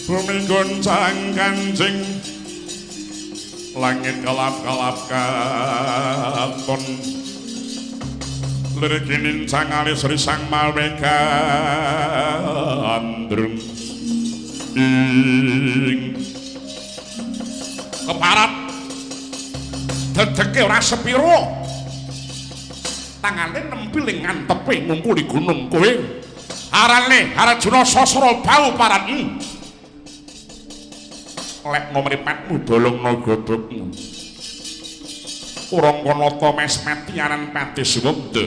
Bumi goncang kanjing, langit kelap-kelap katon, lirik nincang alis risang mawe gandrung. Ing keparat dedeke ora sepiro, tangane nempiling ngantepe ngungkuli gunung kowe. Arane Arjuna Sasra bau paran. Lek mripatmu bolongna godhogmu. Urung kanata mes mati aran pati suwenda.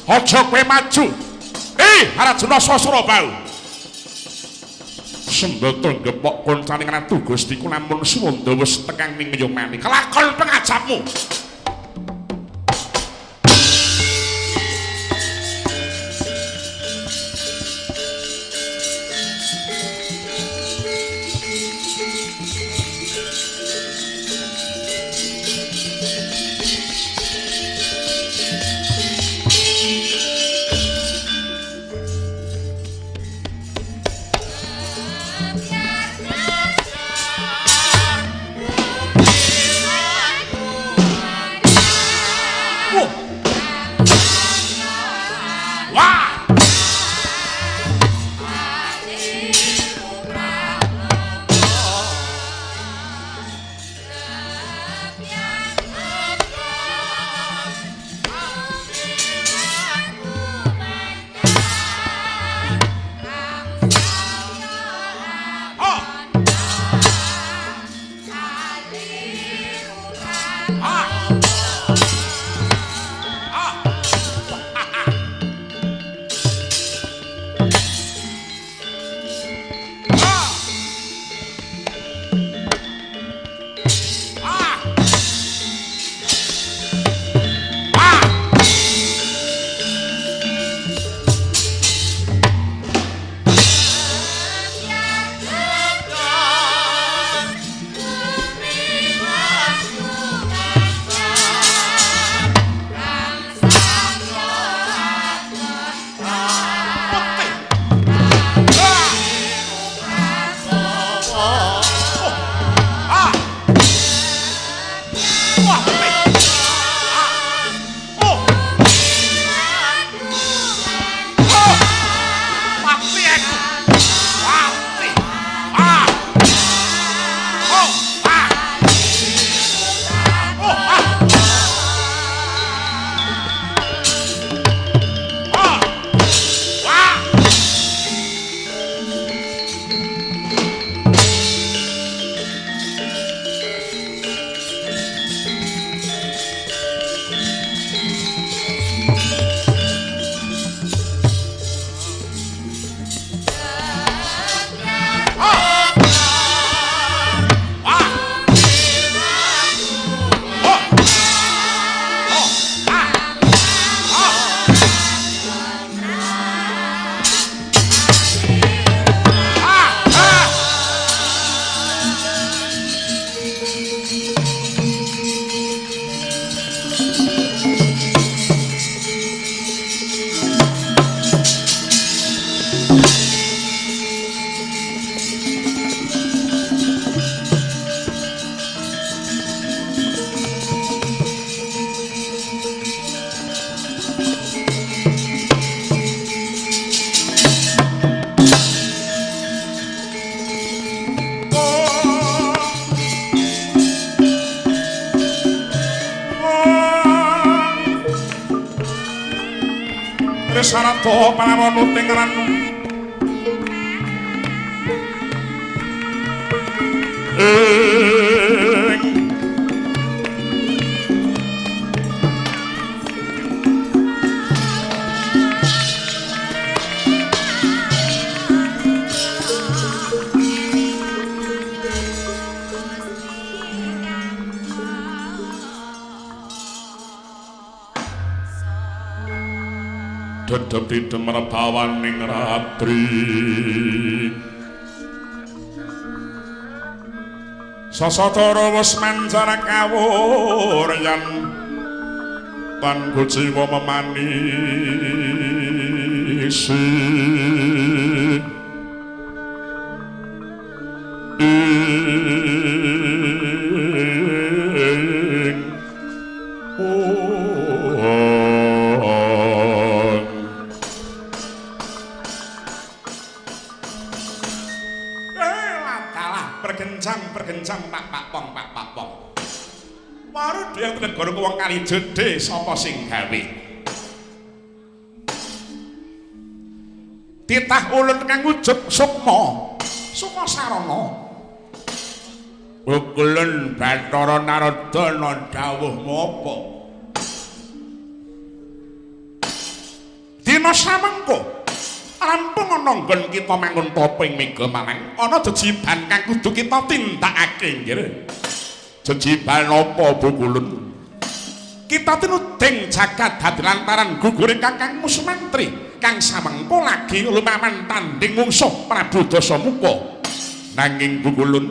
Aja kowe maju. Arjuna Sasra bau. Sembata gepok koncane Ratu Gustiku lamun Suwanda wis tekan ning Yomani. Kelakon pengajapmu. Sarada parawanu tingran ing dedep demerbawaning ratri sasatara wis mancar kawuryan tan kuciwa memanisi ing pergencang pak pak pong pak pak pong. Waru dhewe negara wong kali jedhe sapa sing gawe? Titah ulun kang wujud sukma, sukma sarana. Ukulun Bathara Narada dawuh apa? Dina samengko rampung ana nggon kita mangun tapa ing Mega Malang, ana jejiban kang kudu kita tindakake nggih. Jejiban apa Bukulun? Kita tinuding jagat dadi lantaran gugure Kakang Sumantri kang samengko lagi lumawan tanding mungsuh Prabu Dasamuka. Nanging Bukulun,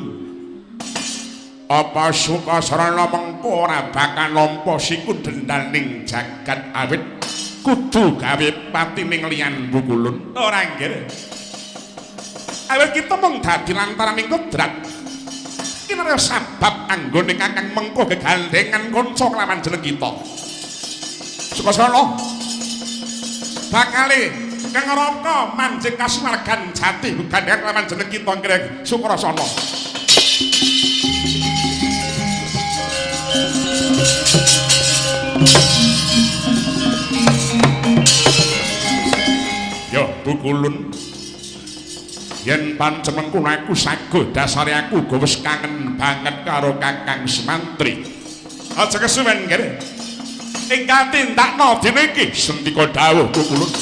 apa Sukasrana mengko ora bakal nampa siku dendaning jagat awit kudu gawe patining liyan Bukulun? Ora nggih. Awit kita mung dadi lantaraning kodrat. Kinarya sabab anggone Kakang mengko gegandengan kanca kelawan jeneng kita. Sukasrana bakale kang neraka manjing kasuwargan jati gegandengan kelawan jeneng kita nggih Sukrasana. Yo Bukulun, yen panjenenganku aku saguh dasare aku uga wis kangen banget karo Kakang Sumantri. Aja kesuwen nggih. Ingkang tindakno dene iki sendika dawuh Bukulun.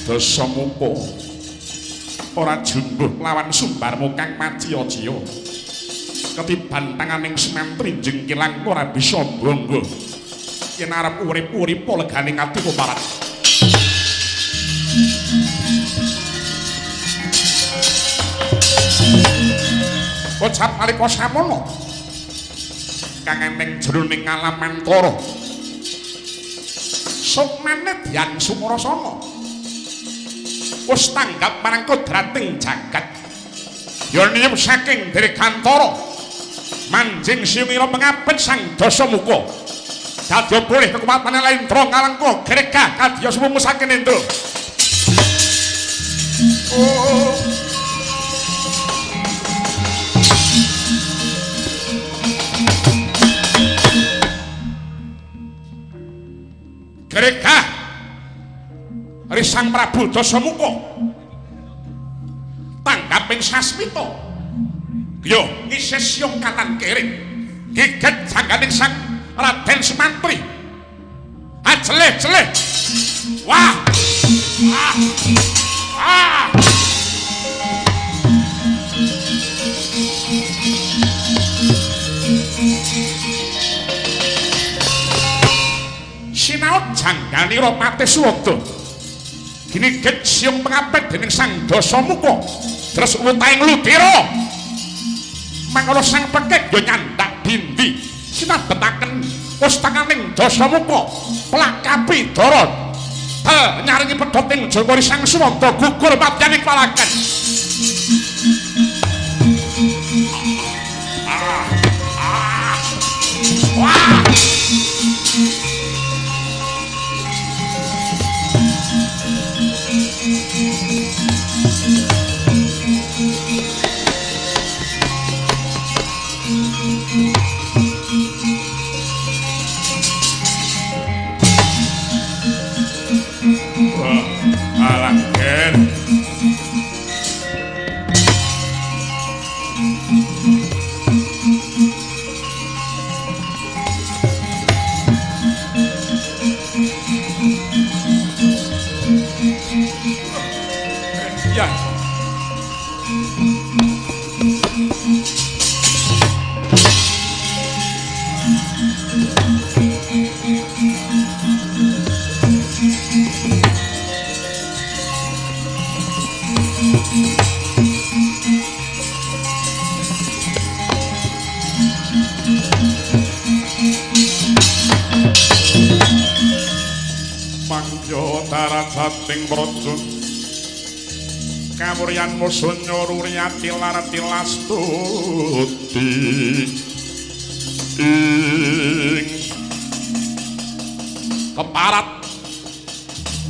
Dasamuka ora jumbuh lawan sumbarmu kang maciya-ciya. Ketiban tanganing Sumantri jengkilang ora bisa bangga. Yen arep urip-urip legane ati kuparat. Kocap nalika samono kang eneng jroning alam antara. Sukmane Dyan Sumarasana wis tanggap marang kodrating jagat. Ya niyep saking Dirgantara manjing siwira pengabet Sang Dasamuka. Dadya pulih kekuatane Laindra ngalengka gregah kadya sumungu saking Indra. Oh. Gregah Sang Prabu Dasamuka tanggap ing sasmita. Yo ngisis yung katan kiring giget jangganing Sang Raden Sumantri. Ajeleh-jeleh. Wah. Ah. Ah. Sinaut jangganira Patih Suwanda. Giniget siung pengapit dening Sang Dasamuka. Terus wutaing ludira. Mangkana sang pekik ya nyandak dindi. Sinabetaken pustakaning Dasamuka. Plakapi dara. Tel nyaringi pedhot ing Jawara Sang Suwanda gugur madyaning palakan. Ah. Ah. Wah. Alah, Ger. Ya. Mangyo darajating praja kawuryan musunya ruriyati larati lastuti ing keparat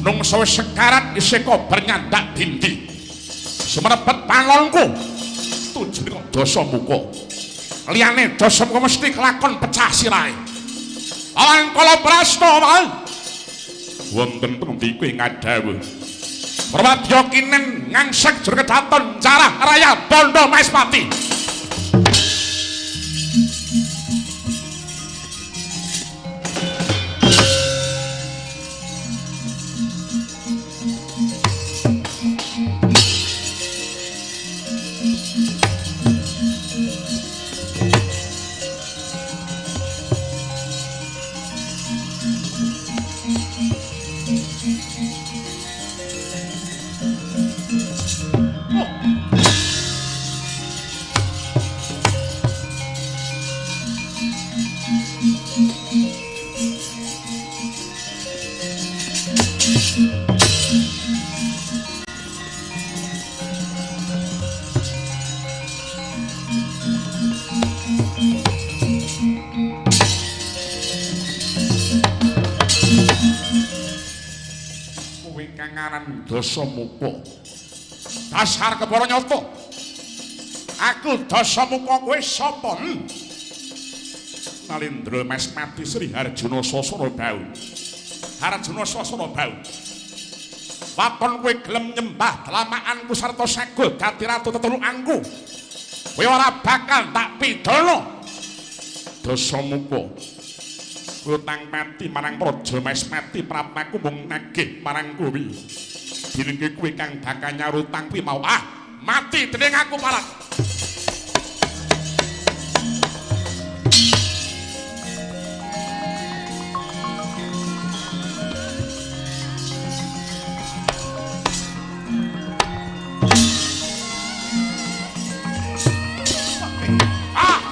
nungsa wis sekarat isih kober nyandak dindi sumerebet pangonku tujune kok Dasamuka liyane Dasamuka mesti kelakon pecah sirahe. Awang kala prasta wonten pundi kowe ngadhawuh Prawadya kinen ngangsek jur kedaton jarah raya Bondo Maespati. Dasamuka dasar kepara nyata. Aku Dasamuka kowe sapa? Nalindra Maespati Sri Harjuna Sasana Bau. Harjuna Sasana Bau. Waton kowe gelem nyembah dlamakanku sarta sago dadi ratu tetulukanku. Kowe ora bakal tak pidana. Dasamuka kowe utang pati marang Praja Maespati prapaku mung nagih marang kowe. Dinengke kowe kang bakal nyaur utang kuwi mau. Ah, mati dening aku malah. Ah!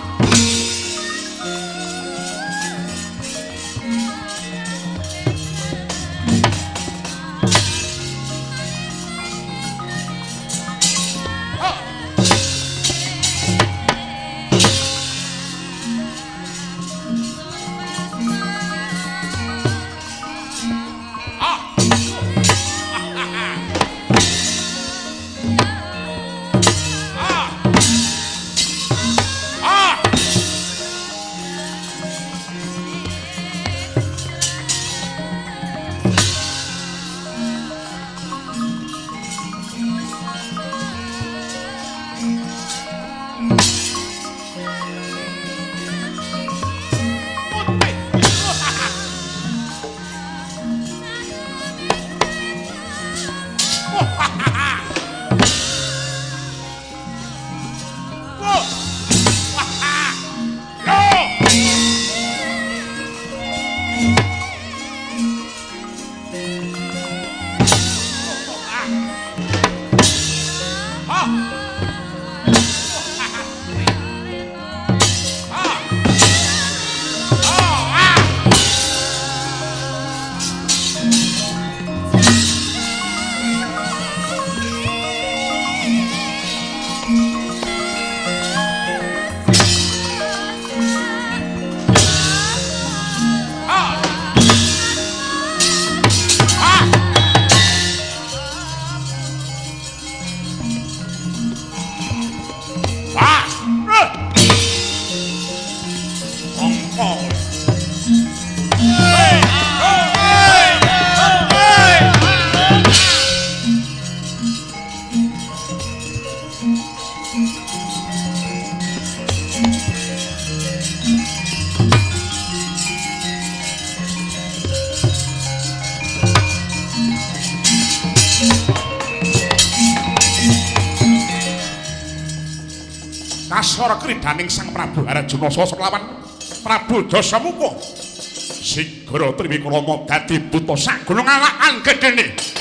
Kasara kridaning Sang Prabu Arjuna sasa lawan Prabu Dasamuka. Sigara Triwikrama dadi buta sak gunung alakan gedene.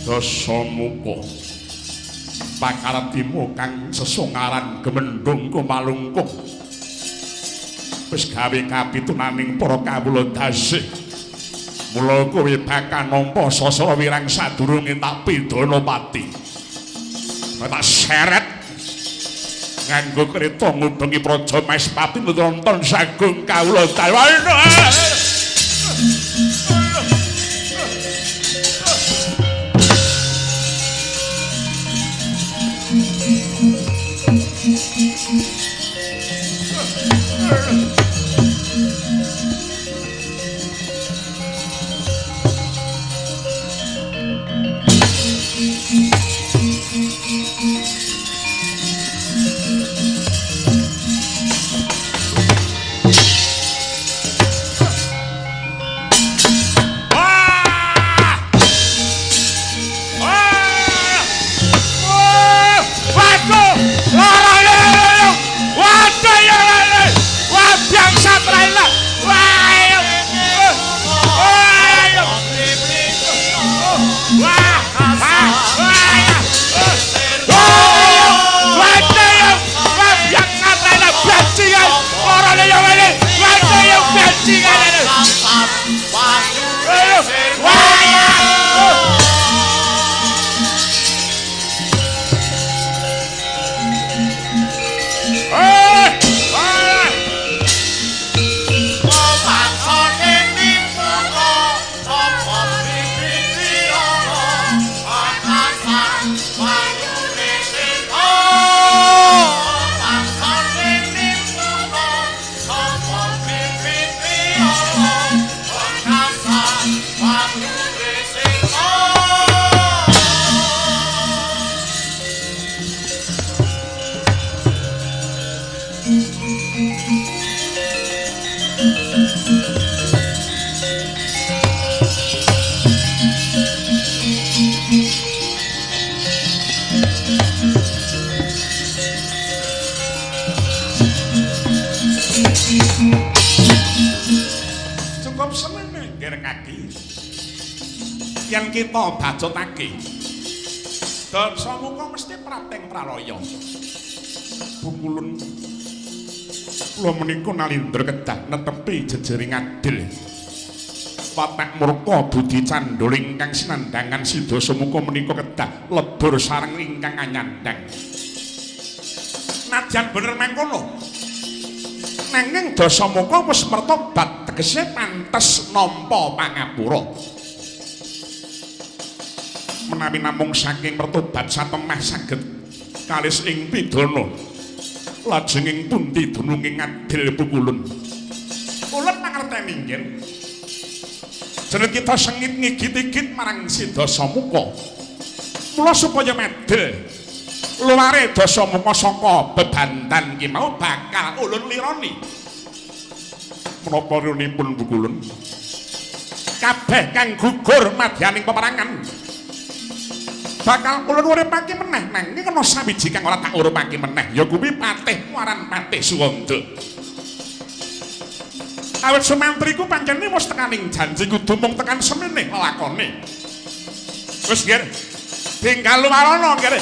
Dasamuka pakartimu kang sesongaran gemendhung kumalungkung wis gawe kapitunaning para kawula dasih. Mula kowe bakal nampa sasara wirang sadurunge tak pidana pati. Tak seret nganggo kereta ngubengi praja Maespati nonton sagung kawula dawana. Cukup semene nggih kaki. Yen kita bacotake Dasamuka mesti prateng pralaya. Bukulun kula menika nalindra kedah netepi jejering adil. Watak murka budi candhul ingkang sinandhangan si Dasamuka menika kedah lebur sareng ingkang anyandhang. Nadyan bener mangkono, nanging Dasamuka wis mertobat tegese pantes nampa pangapura. Menawi namung saking mertobat satemah saged kalis ing pidana, lajeng ing pundi dununging adil pukulun. Ulun mangerteni nggih. Jeneng kita sengit ngigit-igit marang si Dasamuka. Mula supaya medhil luware Dasamuka saka bebantan ki mau bakal ulun lironi. Menapa rinipun pukulun? Kabeh kang gugur madyaning peperangan Bakal ulun uripake meneh nanging ana sawiji kang ora tak uripake meneh ya kuwi Patih Muaran Patih Suwanda. Awit Sumantri ku pancene wis tekaning janji kudu mung tekan semene lelakone. Wis nggih. Tinggal lumarono nggih.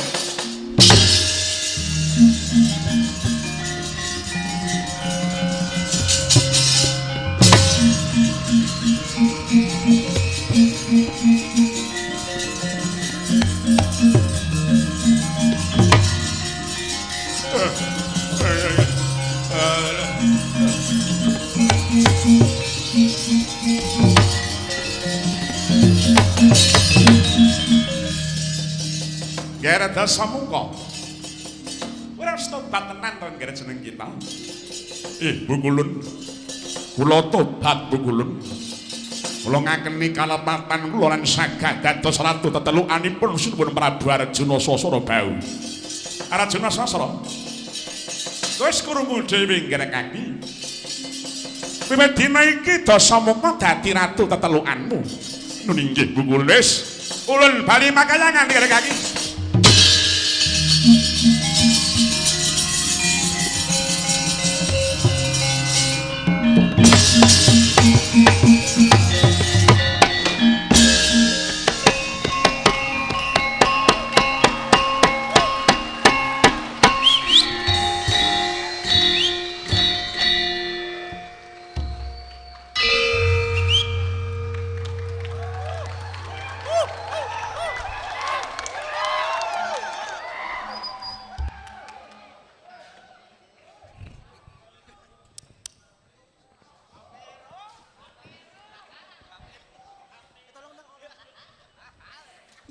Gara Dasamuka. Ora wis tobat tenan to nggih jeneng kita. Bu Kulun. Kula tobat Bu Kulun. Kula ngakeni kalepatan kula lan saged dados ratu tetelukanipun Sinuwun Prabu Arjuna Sasrabahu. Arjuna Sasra. Wis krungu dhewe nggih kaki. Wiwit dina iki Dasamuka dadi ratu tetelukanmu. Nun inggih Bu Kulun wis. Ulun bali makayangan nggih kaki.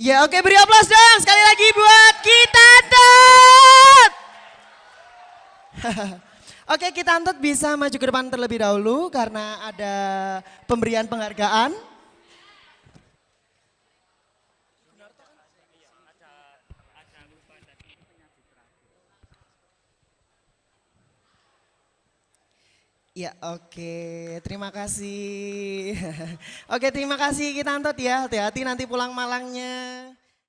Ya oke, beri aplaus dong sekali lagi buat Kitantut. Oke, Kitantut bisa maju ke depan terlebih dahulu karena ada pemberian penghargaan. Ya oke, terima kasih. Oke, terima kasih Kitantut ya, hati-hati nanti pulang Malangnya.